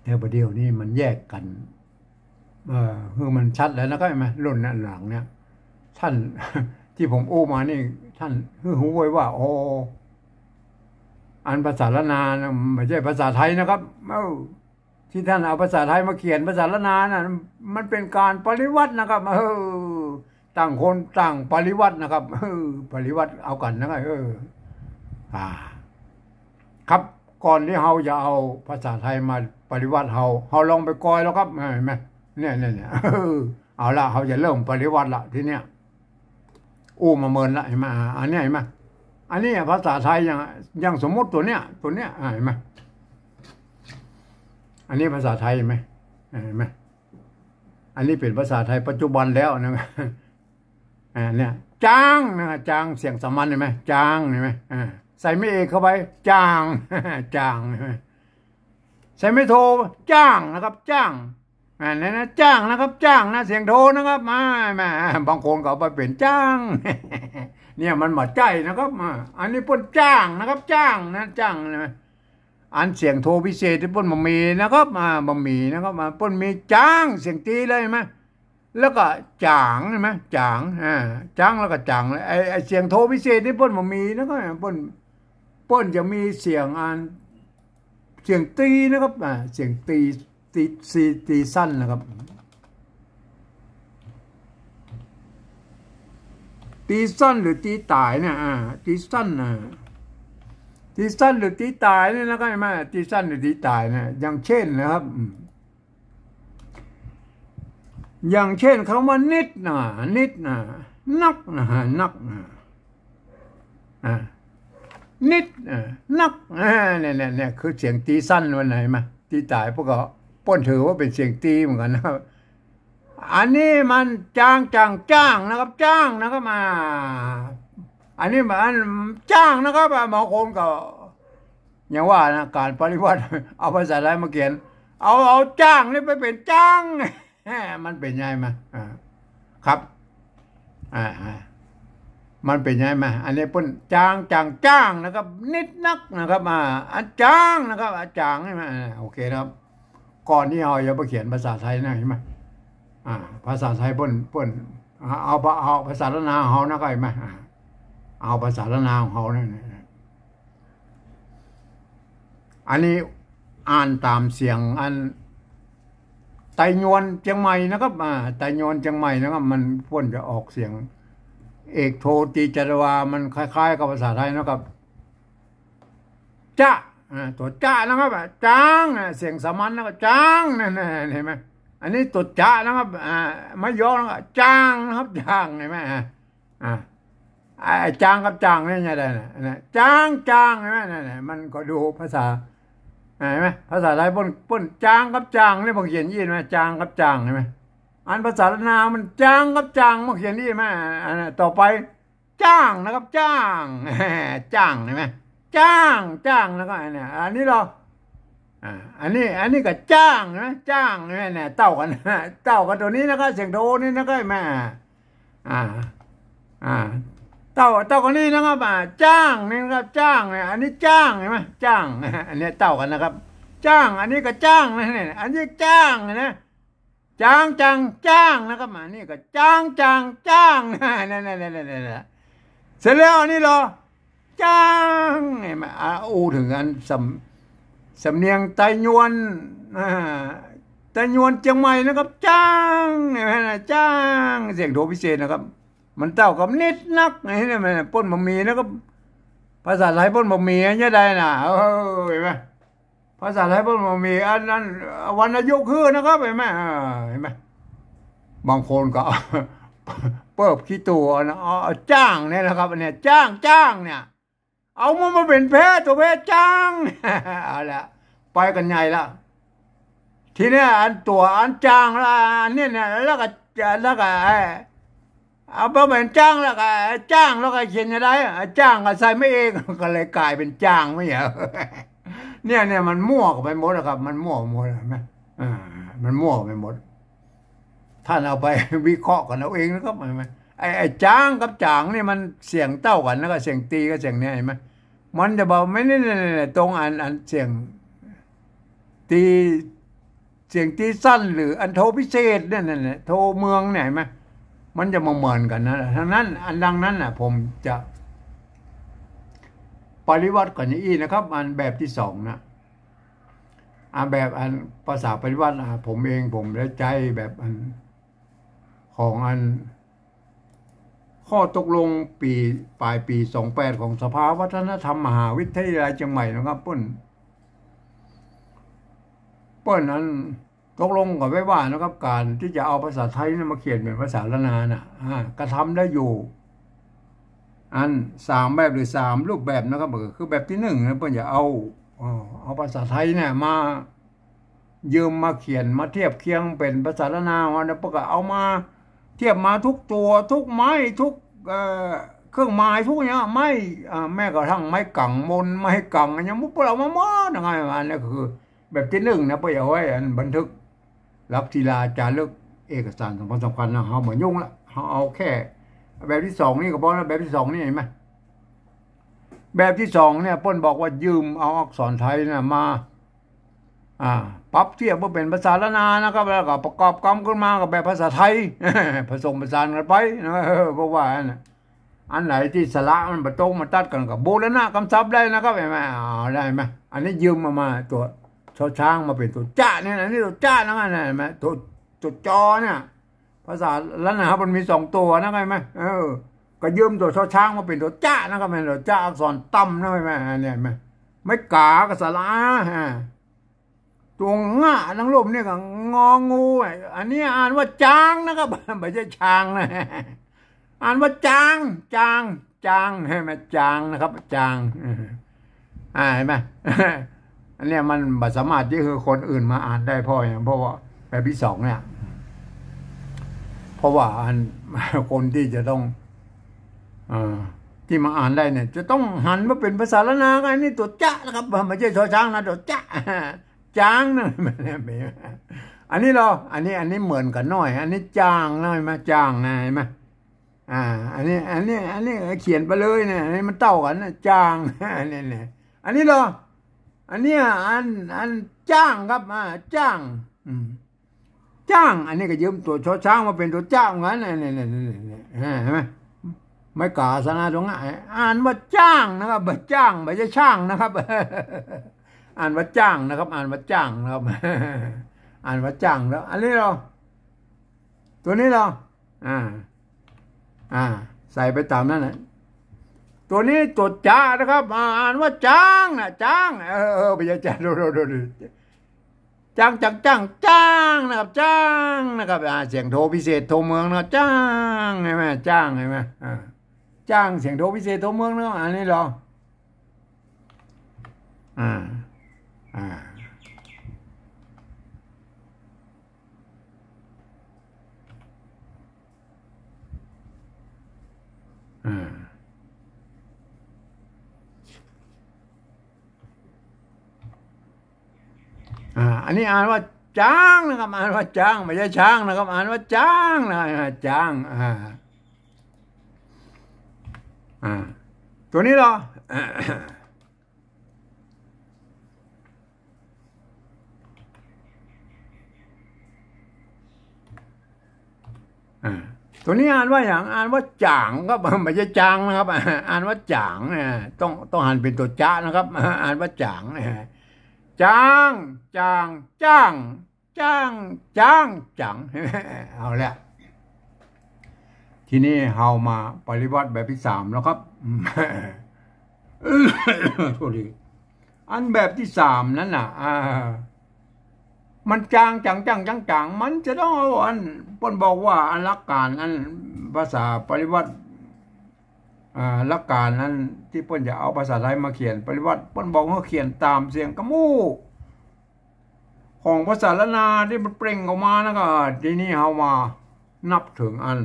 แต่บ่าเดี่ยวนี้มันแยกกั๋น เอ่อ คือมันสัตว์แล้วนะครับ หันก่อ รุ่นนั้นหลังเนี่ย ท่าน ตี้ผมอู้มานี่ ท่านหื้อฮู้ไว้ว่า อ๋อ อันภาษาล้านนานะ บ่ใจ้ภาษาไทยนะครับ เออ ตี้ท่านเอาภาษาไทยมาเขียนภาษาล้านนาน่ะ มันเป๋นก๋านปริวัตินะครับ เออ ต่างคนต่างปริวัตินะครับ เออ ปริวัติเอากั๋นนะครับ เออ อ่า ครับ ก่อนตี้เฮาจะเอาภาษาไทยมาปริวัติเฮา เฮาลองไปกอยแล้วครับ หันก่อ เนี่ย เนี่ย เนี่ย เออ เอาละ เฮาจะเริ่มปริวัติละทีเนี้ย อู้มาเมินละ หันก่อ อ่า อันเนี้ยหันก่อ อันนี้ภาษาไทยอย่าง อย่างสมมุติตั๋วเนี้ย ตั๋วเนี้ย อ่า หันก่อ อันนี้ภาษาไทยหันก่อ อ่า หันก่อ อันนี้เป๋นภาษาไทยปัจจุบันแล้วนะ อ่า เนี่ย จางนะ จาง เสียงสามัญหันก่อ จาง หันก่อ อ่า ใส่ไม้เอกเข้าไป จ่าง จ่าง หันก่อ ใส่ไม้โท จ้างนะครับ จ้าง อ่า นั่นนะ จ้างนะครับ จ้างนะ เสียงโทนะครับ มา มา บางคนก็เอาไปเป๋นจ้าง เนี่ยมันบ่ใจ้นะครับ อ่า อันนี้เปิ้นจ้างนะครับ จ้างนะ จ้างนะ อันเสียงโทพิเศษตี้เปิ้นบ่มีนะครับ อ่า บ่มีนะครับ อ่า เปิ้นมีจาง เสียงตี๋เลยหันก่อ แล้วก็จ๋างหันก่อ จ๋าง อ่า จ๋างแล้วก็จ๋าง ไอ้ ไอ้เสียงโทพิเศษตี้เปิ้นบ่มีนะครับ เปิ้น เปิ้นจะมีเสียงอัน เสียงตี๋นะครับ อ่า เสียงตี๋ ตี๋ ตี๋ ตี๋สั้นนะครับ ตี๋สั้นหรือตี๋ต๋ายเนี่ย อ่า ตี๋สั้น อ่า ตี๋สั้นหรือตี๋ต๋ายเนี่ยนะครับ หันก่อ ตี๋สั้นหรือตี๋ต๋ายเนี่ย อย่างเช่นนะครับ อืม อย่างเช่นกำว่านิดนะ นิดนะ นักนะ นักนะ อ่า นิด อ่า นัก อ่า เนี่ย เนี่ย เนี่ย คือเสียงตี๋สั้นมันหันก่อ ตี๋ต๋าย พวกก็เปิ้นถือว่าเป๋นเสียงตี๋เหมือนกั๋นนะครับ อันนี้มันจาง จ่าง จ้างนะครับ จ้างนะครับ อ่า อันนี้มันจ้างนะครับ อ่า บางคนก็ อย่างว่านะ ก๋านปริวัติ เอาภาษาไทยมาเขียน เอา เอาจ้างนี่ไปเป๋นจ๋าง มันเป๋นไงมา อ่า ครับ อ่า อ่า มันเป๋นไงมา อันนี้เปิ้นจาง จ่าง จ้างนะครับ นิดนักนะครับ อ่า อันจ๋างนะครับ อ่า จ๋างหันก่อ อ่า โอเคนะครับ ก่อนตี้เฮาจะไปเขียนภาษาไทยนะ หันก่อ อ่า ภาษาไทยเปิ้น เปิ้น เอา เอา เอาภาษาล้านนาของเฮานะ หันก่อ อ่า เอาภาษาล้านนาของเฮาเนี่ย อันนี้อ่านต๋ามเสียงอันไตยวนเจียงใหม่นะครับ อ่า ไตยวนเจียงใหม่นะครับ มันเปิ้นจะออกเสียง เอกโท ตี๋ จะ วา มันคล้ายๆ กับภาษาไทยนะครับ จะ อ่า ตั๋วจะนะครับ อ่า จ๋าง อ่า เสียงสามัญนะครับ จ๋าง นั่น นั่น หันก่อ อันนี้ตั๋วจะนะครับ อ่า ไม้ยอนะครับ จ๋างนะครับ จ๋าง หันก่อ อ่า อ่า ไอ้จ๋างกับจ๋างเนี่ย ไงได้นะ นะ จ๋าง จ๋าง หันก่อ นั่นน่ะ มันก็ดูภาษา หันก่อ ภาษาไทยเปิ้น เปิ้นจ๋างกับจ๋างเนี่ย บ่เขียนอี้หันก่อ จ๋างกับจ๋าง หันก่อ อันภาษาล้านนามันจ๋างกับจ๋าง บ่เขียนอี้หันก่อ อันนั้นต่อไป จ้างนะครับ จ้าง จ้างหันก่อ จ้าง จ้างนะครับ อันนี้ อันนี้ลอ อ่า อันนี้ อันนี้ก็จ้างนะ จ้างหันก่อ เนี่ย เต้ากั๋น เต้ากั๋นตั๋วนี้นะครับ เสียงโทนี่นะครับ หันก่อ อ่า อ่า เต้า เต้ากั๋นนี้นะครับ อ่า จ้างนี่นะครับ จ้างเนี่ย อันนี้จ้างหันก่อ จ้าง อันนี้เต้ากั๋นนะครับ จ้าง อันนี้ก็จ้างนะเนี่ย อันนี้จ้างนะ จ๋าง จ่าง จ้างนะครับ อันนี้ก็จ๋าง จ่าง จ้าง นั่นๆๆๆๆ เสร็จแล้วอันนี้ลอ จ๋าง หันก่อ อ่า อู้เถิงอันสำ สำเนียงไตยวน อ่า ไตยวนเจียงใหม่นะครับ จ๋าง หันก่อ จ๋าง เสียงโทพิเศษนะครับ มันเต้ากับนิดนัก นี่นะ มันเปิ้นบ่มีนะครับ ภาษาไทยเปิ้นบ่มี จะได้นะ เออ หันก่อ ภาษาไทยเปิ้นบ่มี อันนั้น วรรณยุกต์คือนะครับ หันก่อ เออ หันก่อ บางคนก็ เปิ้นขี้ตั๋วนะ เอา เอาจ้างเนี่ยนะครับ เนี่ย จ้าง จ่างเนี่ย เอามันมาเป๋นแพ ตั๋วแพจ๋าง เอาละ ไปกั๋นใหญ่ละ ทีเนี้ยอันตั๋วอันจ่างละ อันนี้เนี่ย แล้วก็ แล้วก็ไอ้ เอาไปเป๋นจ๋างแล้วก็ จ๋างแล้วก็เขียนจะได้ จ๋างก็ใส่ไม้เอก ก็เลยก๋ายเป๋นจ่างไปเหีย เนี่ย เนี่ยมันมั่วกั๋นไปหมดนะครับ มันมั่วหมด หันก่อ อ่า มันมั่วไปหมด ต้านเอาไปวิเคราะห์กั๋นเอาเองนะครับ หันก่อ ไอ้ ไอ้จ๋างกับจ่างนี่มันเสียงเต้ากั๋น แล้วก็เสียงตี๋กับเสียงเนี่ย หันก่อ มันจะบอกไม่ นี่ๆๆๆ ตรงอัน อันเสียงตี๋ เสียงตี๋สั้นหรืออันโทพิเศษเนี่ย นั่นแหละ โทเมืองเนี่ย หันก่อ มันจะบ่เหมือนกั๋นนะ ฉะนั้น อันดังนั้นน่ะ ผมจะปริวัติกั๋นอย่างอี้นะครับ อันแบบตี้สองนะ อ่า แบบอันภาษาปริวัติ อ่า ผมเอง ผมได้ใจ๊แบบอัน ของอัน ข้อตกลงปี๋ ป๋ายปี๋สองแปด ของสภาวัฒนธรรมมหาวิทยาลัยเจียงใหม่นะครับ เปิ้น เปิ้นอัน ตกลงกั๋นไว้ว่านะครับ ก๋านตี้จะเอาภาษาไทยเนี่ยมาเขียนเป๋นภาษาล้านนาน่ะ อ่า กระทำได้อยู่ อันสามแบบหรือสามรูปแบบนะครับ ก็คือแบบตี้นึ่งนะ เปิ้นจะเอา เอ่อ เอาภาษาไทยเนี่ยมา ยืมมาเขียนมาเทียบเคียงเป๋นภาษาล้านนาว่าเนี่ย เปิ้นก็เอามาเทียบมาทุกตั๋วทุกไม้ทุก เอ่อ เครื่องหมายทุกอย่าง ไม้ อ่า แม้กระทั่งไม้กังมน ไม้กังอะหยัง เปิ้นเอามาหมดนะ ไง อันนี้ก็คือแบบตี้นึ่งนะ เปิ้นเอาไว้อันบันทึกหลักศิลาจารึกเอกสารสำคัญสำคัญนะ เฮาบ่ยุ่งละ เฮาเอาแค่แบบตี้สองนี่ก็พอละ แบบตี้สองนี่หันก่อ แบบตี้สองเนี่ย เปิ้นบอกว่ายืมเอาอักษรไทยน่ะมา อ่า ปรับเทียบมาเป๋นภาษาล้านนานะครับ แล้วก็ประกอบกำขึ้นมากับแบบภาษาไทย ผสมผสานกั๋นไปนะ เออ เพราะว่าอันน่ะ อันไหนตี้สระมันบ่ตรงมาตัดกั๋นก็บูรณะกำศัพท์ได้นะครับ หันก่อ เอาได้หันก่อ อันนี้ยืมเอามาตั๋วชอช้างมาเป๋นตั๋วจ๊ะเนี่ยนะ อันนี้ตั๋วจ๊ะนะ หันก่อ ตั๋ว ตั๋วจอเนี่ย ภาษาล้านนามันมีสองตั๋วนะ หันก่อ เออ ก็ยืมตั๋วชอช้างมาเป๋นตั๋วจ๊ะนะครับ หันก่อ ตั๋วจ๊ะอักษรต่ำนะ หันก่อ อันนี้หันก่อ ไม้ก๋ากับสระอา อ่า ตั๋วงะตังลุ่มเนี่ยก็งองู อันนี้อ่านว่าจางนะครับ บ่ใจ้ช้างนะ อ่านว่าจาง จาง จาง หันก่อ จางนะครับ จาง อ่า หันก่อ อันเนี้ยมันบ่สามารถตี้หื้อคนอื่นมาอ่านได้ เพราะหยัง เพราะว่าแบบตี้สองเนี่ย เพราะว่าอัน คนตี้จะต้อง เอ่อ ตี้มาอ่านได้เนี่ย จะต้องหันมาเป๋นภาษาล้านนา อันนี้ตั๋วจ๊ะนะครับ บ่ใจ้ชอช้างนะ ตั๋วจ๊ะ จางนะ อันนี้ลอ อันนี้ อันนี้เหมือนกั๋นหน้อย อันนี้จางนะ หันก่อ จางนะ หันก่อ อ่า อันนี้ อันนี้ อันนี้เขียนไปเลยเนี่ย อันนี้มันเต้ากั๋นนะ จาง อันนี้เนี่ย อันนี้ลอ อันเนี้ย อัน อันจ้างครับ อ่า จ้าง อืม จ้าง อันนี้ก็ยืมตั๋วชอช้างมาเป๋นตั๋วจ๊ะเหมือนกั๋น เนี่ย เนี่ย เนี่ย เนี่ย เนี่ย หันก่อ ไม้ก๋าสระอาตั๋วงะ อ่านว่าจ้างนะครับ บ่จ้าง บ่ใจ้ช้างนะครับ อ่านว่าจ้างนะครับ อ่านว่าจ้างนะครับ อ่านว่าจ้างแล้ว อันนี้ลอ ตั๋วนี้ลอ อ่า อ่า ใส่ไปต๋ามนั้นแหละ ตั๋วนี้ตั๋วจ๊ะนะครับ อ่า อ่านว่าจ้างนะ จ้าง เออ เออ บ่ใจ้จ๊ะ โทษ โทษ โทษ จ้าง จ้าง จ้าง จ้างนะครับ จ้างนะครับ อ่า เสียงโทพิเศษโทเมืองนะ จ้าง หันก่อ จ้าง หันก่อ อ่า จ้าง เสียงโทพิเศษโทเมืองนะ อันนี้ลอ อ่า อ่า อ่า อ่า อันนี้อ่านว่าจางนะครับ อ่านว่าจาง บ่ใจ้ช้างนะครับ อ่านว่าจางนะ อ่า จาง อ่า อ่า ตั๋วนี้ลอ อ่า ตั๋วนี้อ่านว่าหยัง อ่านว่าจ๋างครับ บ่ใจ้จางนะครับ อ่านว่าจ๋าง อ่า ต้อง ต้องหันเป๋นตั๋วจ๊ะนะครับ อ่านว่าจ๋าง อ่า จ๋าง จ๋าง จ๋าง จ๋าง จ๋าง จ๋าง เอาละ ทีนี้เฮามาปริวรรตแบบตี้สามแล้วครับ โทษที อันแบบตี้สามนั้นน่ะ อ่า มันจ๋าง จ๋าง จ๋าง จ๋าง จ๋าง มันจะต้องเอาอัน เปิ้นบอกว่าอันหลักก๋านอันภาษาปริวรรต อ่า หลักก๋านอันตี้เปิ้นจะเอาภาษาไทยมาเขียนปริวรรต เปิ้นบอกว่าเขียนต๋ามเสียงกะมู้ ของภาษาล้านนาตี้มันเปล่งออกมานะ ก็ทีนี้เฮามานับเถิงอัน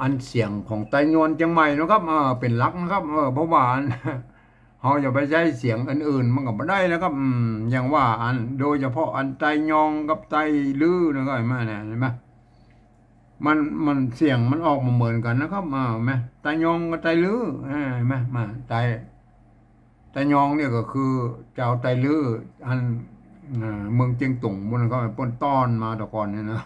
อันเสียงของไตยวนเจียงใหม่นะครับ เออ เป๋นหลักนะครับ เออ เพราะว่าอัน เฮาจะไปใจ๊เสียงอื่นๆ มันก็บ่ได้นะครับ อืม อย่างว่าอัน โดยเฉพาะอันไตยองกับไตลื้อนะครับ หันก่อ เนี่ย หันก่อ มัน มันเสียงมันออกบ่เหมือนกั๋นนะครับ อ่า หันก่อ ไตยองกับไตลื้อ อ่า หันก่อ มา ไต ไตยองเนี่ยก็คือจาวไตลื้อ อัน อ่า เมืองเจียงตุงปู้นนะครับ เปิ้นต้อนมาแต่ก่อนเนี่ยนะ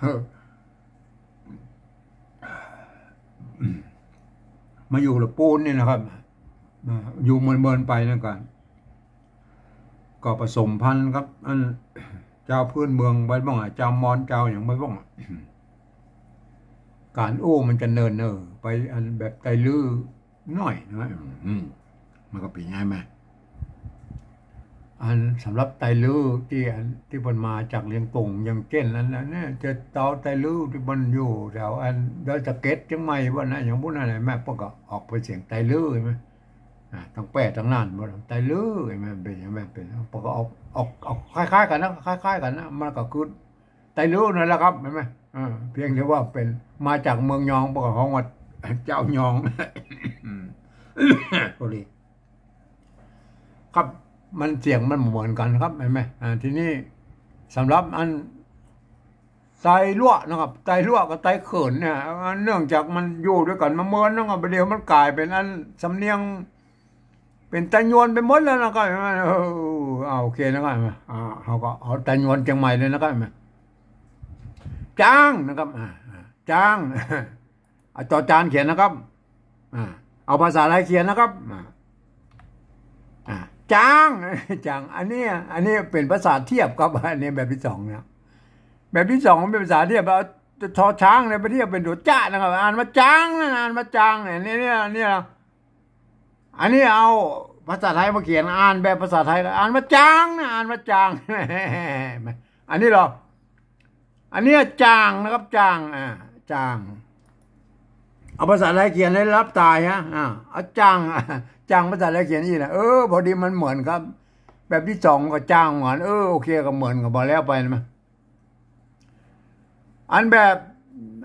มาอยู่ละปูนเนี่ยนะครับ อ่า อยู่เมินๆ ไปนะ ก็ ก็ผสมพันธุ์กับอันจาวพื้นเมืองไปบ้างอะ จาวมอญ จาวหยังไปบ้างอะ ก๋านอู้มันจะเนินเนอไปอันแบบไตลื้อหน้อยนะ อืม มันก็เป๋นไงมา อันสำหรับไตลื้อตี้อันตี้เปิ้นมาจากเลียงตุง อย่างเจ้นอันนั้นเนี่ย จะเต๋าไตลื้อตี้เปิ้นอยู่แถวอันดอยสะเก็ดเจียงใหม่บ่นะ อย่างปู้นนั่นแหละแม่ เปิ้นก็ออกเป๋นเสียงไตลื้อ ใช่ไหม อ่า ตึงแป้ตึงน่านบ่ ไตลื้อ ใช่ไหม เป๋น ใช่ไหม เป๋น เปิ้นก็ออก ออก ออกคล้ายๆ กั๋นนะ คล้ายๆ กั๋นนะ มันก็คือไตลื้อนั่นแหละครับ ใช่ไหม อ่า เพียงแต่ว่าเป๋น มาจากเมืองยอง เปิ้นก็ฮ้องว่าเจ้ายอง โทษที ครับ มันเสียงมันบ่เหมือนกั๋นครับ ใช่ไหม อ่า ทีนี้สำหรับอันไตลัวนะครับ ไตลัวกับไตเขินเนี่ย อ่า เนื่องจากมันอยู่ด้วยกั๋นมาเมินนะครับ บ่าเดี่ยวมันก๋ายเป๋นอันสำเนียง เป๋นไตยวนไปหมดแล้วนะครับ ใช่ไหม เออ อ่า โอเคนะครับ อ่า เฮาก็เอาไตยวนเจียงใหม่เลยนะครับ ใช่ไหม จ้างนะครับ อ่า อ่า จ้าง เอาจอจานเขียนนะครับ อ่า เอาภาษาไทยเขียนนะครับ อ่า อ่า จ้าง จ้าง อันนี้ อันนี้เป๋นภาษาเทียบครับ อันนี้แบบตี้สองเนี่ย แบบตี้สองมันเป๋นภาษาเทียบ เอาชอช้างเนี่ยไปเทียบเป๋นตั๋วจ๊ะนะครับ อ่านว่าจ้างนะ อ่านว่าจ้างเนี่ย เนี่ย เนี่ย เนี่ย อันนี้เอาภาษาไทยมาเขียน อ่านแบบภาษาไทย อ่านว่าจ้างนะ อ่านว่าจ้าง อันนี้เหรอ อันนี้จ่างนะครับ จ่าง อ่า จ่าง เอาภาษาไทยเขียนให้ลับต๋ายฮะ อ่า เอาจ่าง จ่างภาษาไทยเขียนอี้นะ เออ พอดีมันเหมือนครับ แบบตี้สองก็จ้างเหมือน เออ โอเค ก็เหมือนกั๋น บ่าแล้วไปนะ อันแบบ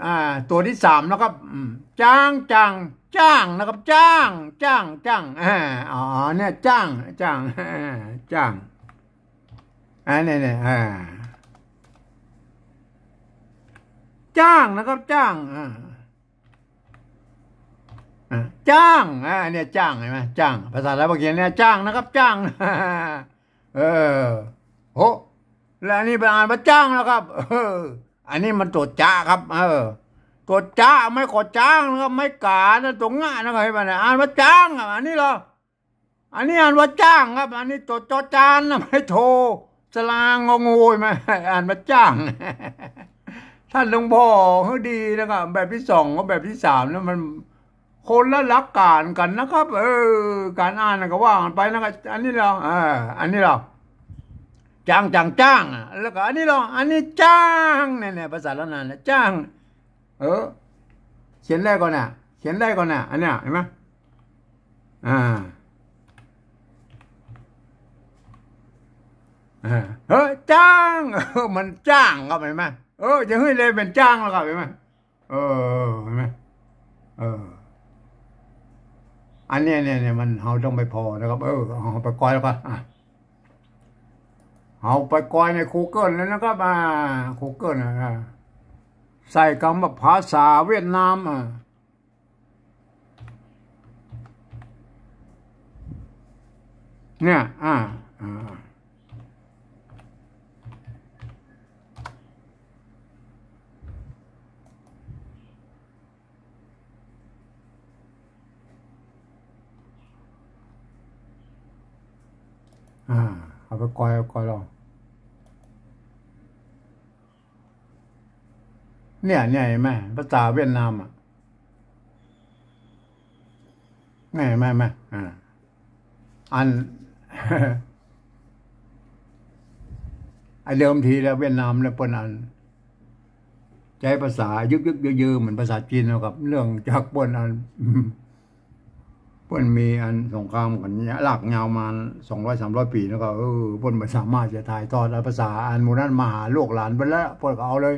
อ่า ตั๋วตี้สามนะครับ อืม จ้าง จ่าง จ้างนะครับ จ้าง จ้าง จ้าง อ่า อ๋อ เนี่ย จ้าง จ้าง อ่า จ้าง อันนี้เนี่ย อ่า จ้างนะครับ จ้าง อ่า อ่า จ้าง อ่า เนี่ย จ้าง เห็นไหม จ้าง ภาษาไทยเปิ้นเขียนเนี่ย จ้างนะครับ จ้าง เออ โห แล้วอันนี้ไปอ่านว่าจ้างนะครับ เออ อันนี้มันตั๋วจ๊ะครับ เออ ตั๋วจ๊ะ ไม้ก่อจ๊างนะครับ ไม้ก๋านะ ตั๋วงะนะครับ เห็นไหมเนี่ย อ่านว่าจ้างอ่ะ อันนี้เหรอ อันนี้อ่านว่าจ้างครับ อันนี้ตั๋วจอจานนะ ไม้โท สระอา งองู เห็นไหม อ่านว่าจ้าง ท่านหลวงพ่อหื้อดีนะครับ แบบตี้สองกับแบบตี้สามนะ มันคนละหลักก๋านกั๋นนะครับ เออ ก๋านอ่านน่ะก็ว่ากั๋นไปนะครับ อันนี้เหรอ อ่า อันนี้เหรอ จ้าง จ่าง จ้าง อ่ะ แล้วก็อันนี้เหรอ อันนี้จ้าง เนี่ย เนี่ย ภาษาล้านนาเนี่ย จ้าง เออ เขียนได้ก่อนน่ะ เขียนได้ก่อนน่ะ อันเนี้ย เห็นไหม อ่า อ่า เฮ้ย จ้าง เออ มันจ้างครับ เห็นไหม เออ จะหื้อเลยเป๋นจ้างแล้วครับ เห็นไหม เออ เห็นไหม เออ อันเนี้ย เนี่ย เนี่ย มัน เฮาต้องไปผ่อนะครับ เออ เฮาไปก้อยแล้วก็ อ่ะ เฮาไปก้อยในกูเกิลเลยนะครับ อ่า กูเกิลนะ อ่า ใส่กำว่าภาษาเวียดนาม อ่า เนี่ย อ่า อ่า อ่า เอาไปก้อย เอาก้อยลอง เนี่ย เนี่ย เห็นไหม ภาษาเวียดนามอ่ะ เนี่ย เห็นไหม เห็นไหม อ่า อัน ไอ้เดิมทีแล้วเวียดนามเนี่ยเปิ้นอัน ใจ๊ภาษายึกๆ ยือๆ เหมือนภาษาจีนนะครับ เนื่องจากเปิ้นอัน เปิ้นมีอันสงครามกั๋นลากยาวมาสองร้อยสามร้อยปี๋ แล้วก็ เออ เปิ้นบ่สามารถจะถ่ายทอดเอาภาษาอันหมู่นั้นมาหาลูกหลานเปิ้นแล้ว เปิ้นก็เอาเลย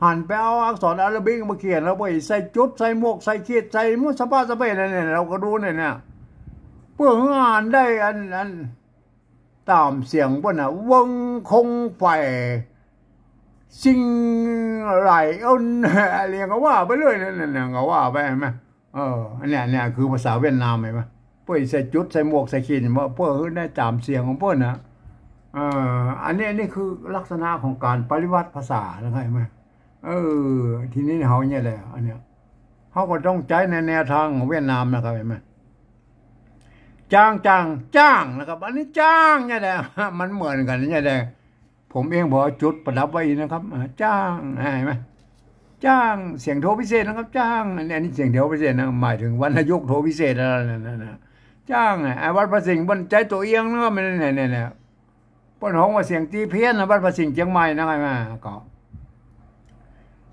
หันไปเอาอักษรอาราบิกมาเขียน แล้วไปใส่จุด ใส่หมวก ใส่ขีด ใส่หมุดสะพะสะเปะนั่นเนี่ย เฮาก็ดูเนี่ย เนี่ย เปิ้นอ่านได้อัน อัน ต๋ามเสียงเปิ้นน่ะ เวิงคงไฝ่ ซิงไหลเอิ้น อะไรก็ว่าไปเรื่อยนั่นน่ะ ก็ว่าไป เห็นไหม เออ อันเนี้ย เนี่ยคือภาษาเวียดนาม เห็นไหม เปิ้นใส่จุด ใส่หมวก ใส่ขีด เห็นบ่ เปิ้นได้ต๋ามเสียงของเปิ้นน่ะ เออ อันนี้ อันนี้คือลักษณะของก๋านปริวัติภาษานะครับ เห็นไหม เออ ทีนี้เฮาเนี่ยแหละ อันเนี้ย เฮาก็ต้องใจ๊ในแนวตางของเวียดนามนะครับ เห็นไหม จ้าง จ่าง จ้างนะครับ อันนี้จ้างเนี่ยแหละ มันเหมือนกั๋นเนี่ยแหละ ผมเองผมเอาจุดประดับไว้อีกนะครับ อ่า จ้าง อ่า เห็นไหม จ้าง เสียงโทพิเศษนะครับ จ้าง อันนี้ อันนี้เสียงโทพิเศษนะ หมายถึงวรรณยุกต์โทพิเศษอะไรนั่นน่ะ จ้าง อ่ะ ไอ้วัดพระสิงห์เปิ้นใจ๊ตั๋วเอียงนะครับ เนี่ย เนี่ย เนี่ย เนี่ย ปิ้นฮ้องว่าเสียงตี้เพี้ยนนะ วัดพระสิงห์เจียงใหม่นะ ใค่ไหม ก็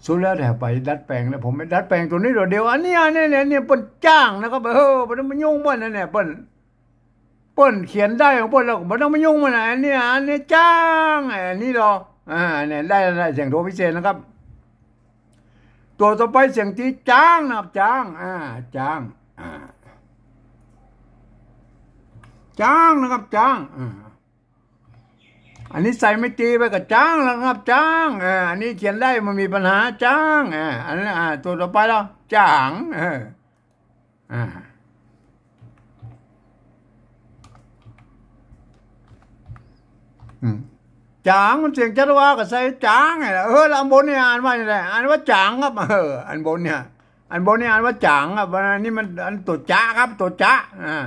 สุดแล้วแต่ไปดัดแปลงแล้ว ผมไปดัดแปลงตั๋วนี้ตั๋วเดียว อันนี้ อันนี้เนี่ย เนี่ย ปิ้นจ๋างนะครับ เออ บ่ต้องมายุ่งมันนะเนี่ย ปิ้น ปิ้นเขียนได้ของปิ้น แล้วก็บ่ต้องมายุ่งมันนะ อันนี้ อันนี้จ๋าง อันนี้เหรอ อ่า เนี่ย ได้ ได้เสียงโทพิเศษนะครับ ตั๋วต่อไปเสียงตี้จ๋างนะครับ จ๋าง อ่า จ๋าง อ่า จ๋างนะครับ จ๋าง อ่า อันนี้ใส่ไม้ตีไปก็จ๋างแล้วครับ จ๋าง อ่า อันนี้เขียนได้บ่มีปัญหา จ๋าง อ่า อันนั้น อ่า ตั๋วต่อไปแล้ว จ๋าง เออ อ่า อืม จ๋าง มันเสียงจัตวาก็ใส่จ๋างไงล่ะ เออ แล้วอันบนเนี่ยอ่านว่าอะไร อ่านว่าจ๋างครับ เออ อันบนเนี่ย อันบนเนี่ยอ่านว่าจ๋างครับ อันนี้มัน อันตั๋วจ๊ะครับ ตั๋วจ๊ะ อ่า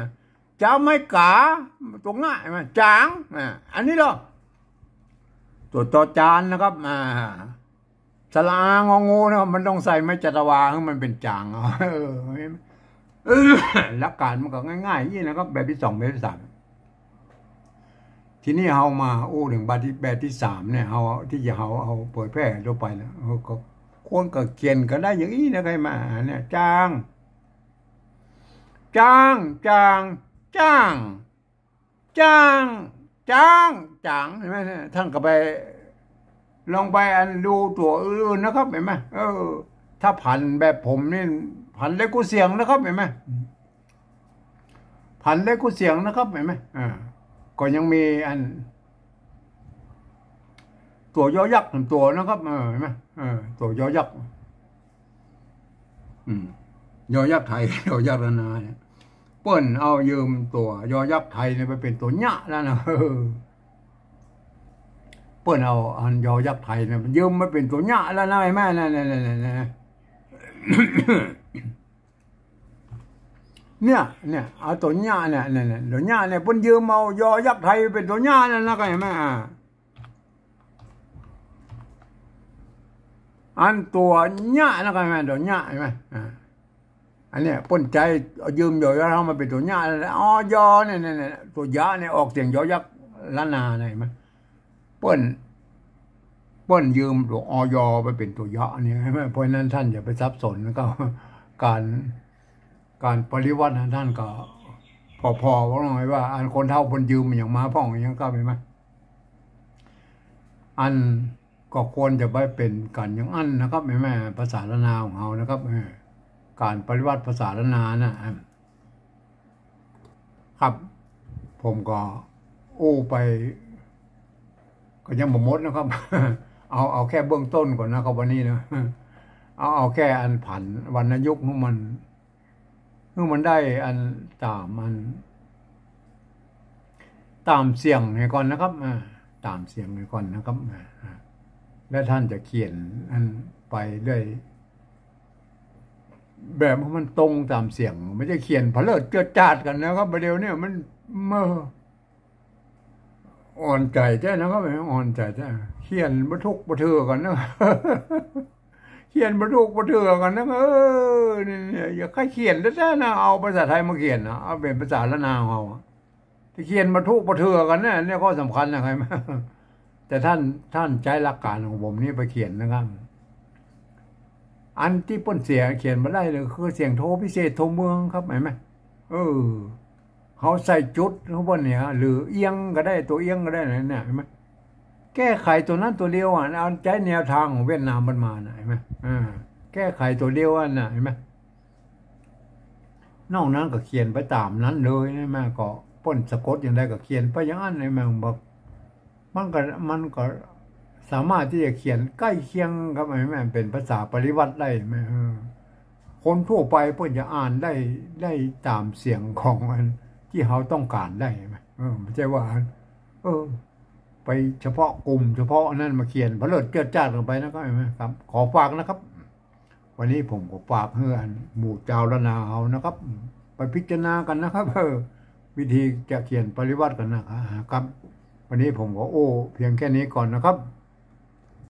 จ๊ะไม้ก๋า ตั๋วง่าย จ๋าง อ่า อันนี้เหรอ ตั๋วจอจานนะครับ อ่า สระอา งอ งูนะครับ มันต้องใส่ไม้จัตวาให้มันเป๋นจ๋าง เออ หลักการมันก็ง่ายๆ อย่างนี้นะครับ แบบตี้สอง แบบตี้สาม ทีนี้เฮามาอู้เถิงแบบตี้ แบบตี้สามเนี่ย เฮา ตี้จะเฮาเอาเผยแพร่ทั่วไปนะ เออ ก็ควรก็เขียนก็ได้อย่างอี้นะ ใค่ไหม เนี่ย จ๋าง จ๋าง จ๋าง จ๋าง จ๋าง จ๋าง จ๋าง เห็นไหมเนี่ย ท่านก็ไป ลองไปอันดูตั๋วอื่นๆ นะครับ เห็นไหม เออ ถ้าผันแบบผมนี่ ผันได้กู้เสียงนะครับ เห็นไหม ผันได้กู้เสียงนะครับ เห็นไหม อ่า ก็ยังมีอัน ตั๋วยอยักษ์หนึ่งตั๋วนะครับ เออ เห็นไหม เออ ตั๋วยอยักษ์ อืม ยอยักษ์ไทย ยอยักษ์ล้านนาเนี่ย เปิ้นเอายืมตั๋วยอยักษ์ไทยเนี่ยไปเป๋นตั๋วเยียะแล้วนะ เออ เปิ้นเอาอันยอยักษ์ไทยเนี่ยยืมมาเป๋นตั๋วเยียะแล้วนะ เห็นไหม นั่นๆๆๆ เนี่ย เนี่ย เอาตั๋วเยียะเนี่ย เนี่ย เนี่ย ตั๋วเยียะเนี่ย เปิ้นยืมเอายอยักษ์ไทยเป๋นตั๋วเยียะนั่นนะ ก็เห็นไหม อ่า อันตั๋วเยียะนะ ก็เห็นไหม ตั๋วเยียะ เห็นไหม อ่า อันเนี้ยเปิ้นใจ๊เอายืมยอยักษ์เฮามาเป๋นตั๋วเยียะแล้ว อ ยอ เนี่ย เนี่ย เนี่ย ตั๋วเยียะเนี่ยออกเสียงยอยักษ์ล้านนาเนี่ย เห็นไหม เปิ้น เปิ้นยืมตั๋ว อ ยอ ไปเป๋นตั๋วเยียะเนี่ย เห็นไหม เพราะฉะนั้นท่านอย่าไปสับสน แล้วก็ การ การปริวรรถนะ ท่านก็ผ่อๆ ว่าหน่อยว่า อันคนเฒ่าเปิ้นยืมอะหยังมาพ่องอะหยังก็ เห็นไหม อันก็ควรจะไปเป๋นกั๋นอย่างอั้นนะครับ เห็นไหม ภาษาล้านนาของเฮานะครับ เออ การปริวรรถภาษาล้านนานะ อ่ะ ครับ ผมก็อู้ไป ก็ยังบ่หมดนะครับ เอา เอาแค่เบื้องต้นก่อนนะครับ วันนี้นะ เอา เอาแค่อันผันวรรณยุกต์ของมัน คือมันได้อันต๋ามอัน ต๋ามเสียงนี่ก่อนนะครับ อ่า ต๋ามเสียงนี่ก่อนนะครับ อ่า อ่า แล้วท่านจะเขียนอันไปเรื่อย แบบให้มันตรงต๋ามเสียง บ่ใจ้เขียนเผลิดเจิดจาดกั๋นนะครับ บ่าเดี่ยวนี้มัน เมื่อ อ่อนใจ๋แต๊นะครับ อ่อนใจ๋แต๊ เขียนบ่ถูกบ่เถื่อกั๋นนะ เขียนบ่ถูกบ่เถื่อกั๋นนะ เออ นี่ นี่ อย่าใค่เขียนแต๊ๆ นะ เอาภาษาไทยมาเขียนนะ เอาเป๋นภาษาล้านนาของเฮาอะ แต่เขียนบ่ถูกบ่เถื่อกั๋นนะ เนี่ยข้อสำคัญนะ ใค่ไหม แต่ท่าน ท่านใจ๊หลักการของผมนี่ไปเขียนนะครับ อันตี้เปิ้นเสียเขียนบ่ได้เลย คือเสียงโทพิเศษโทเมืองครับ หันก่อ เออ เฮาใส่จุดข้างบนเนี่ย หรือเอียงก็ได้ ตั๋วเอียงก็ได้นะ เนี่ย หันก่อ แก้ไขตั๋วนั้นตั๋วเดียวอะ เอาใจ๊แนวตางของเวียดนามมันมานะ หันก่อ อ่า แก้ไขตั๋วเดียวอะนะ หันก่อ นอกนั้นก็เขียนไปต๋ามนั้นเลย หันก่อ เปิ้นสะกดอย่างใดก็เขียนไปอย่างนั้น หันก่อ มันก็ มันก็สามารถตี้จะเขียนใก้เคียงกับ หันก่อ เป๋นภาษาปริวรรถได้ หันก่อ เออ คนทั่วไปเปิ้นจะอ่านได้ ได้ต๋ามเสียงของอันตี้เฮาต้องก๋านได้ หันก่อ เออ บ่ใจ้ว่า เออ ไปเฉพาะกลุ่มเฉพาะอันนั้นมาเขียนเผลิดเจิดจาดกั๋นไปนะ หันก่อ ครับ ขอฝากนะครับ วันนี้ผมก็ฝากหื้ออันหมู่จาวล้านนาเฮานะครับ ไปพิจารณากั๋นนะครับ เออ วิธีจะเขียนปริวรรถกั๋นนะครับ วันนี้ผมก็อู้เพียงแค่นี้ก่อนนะครับ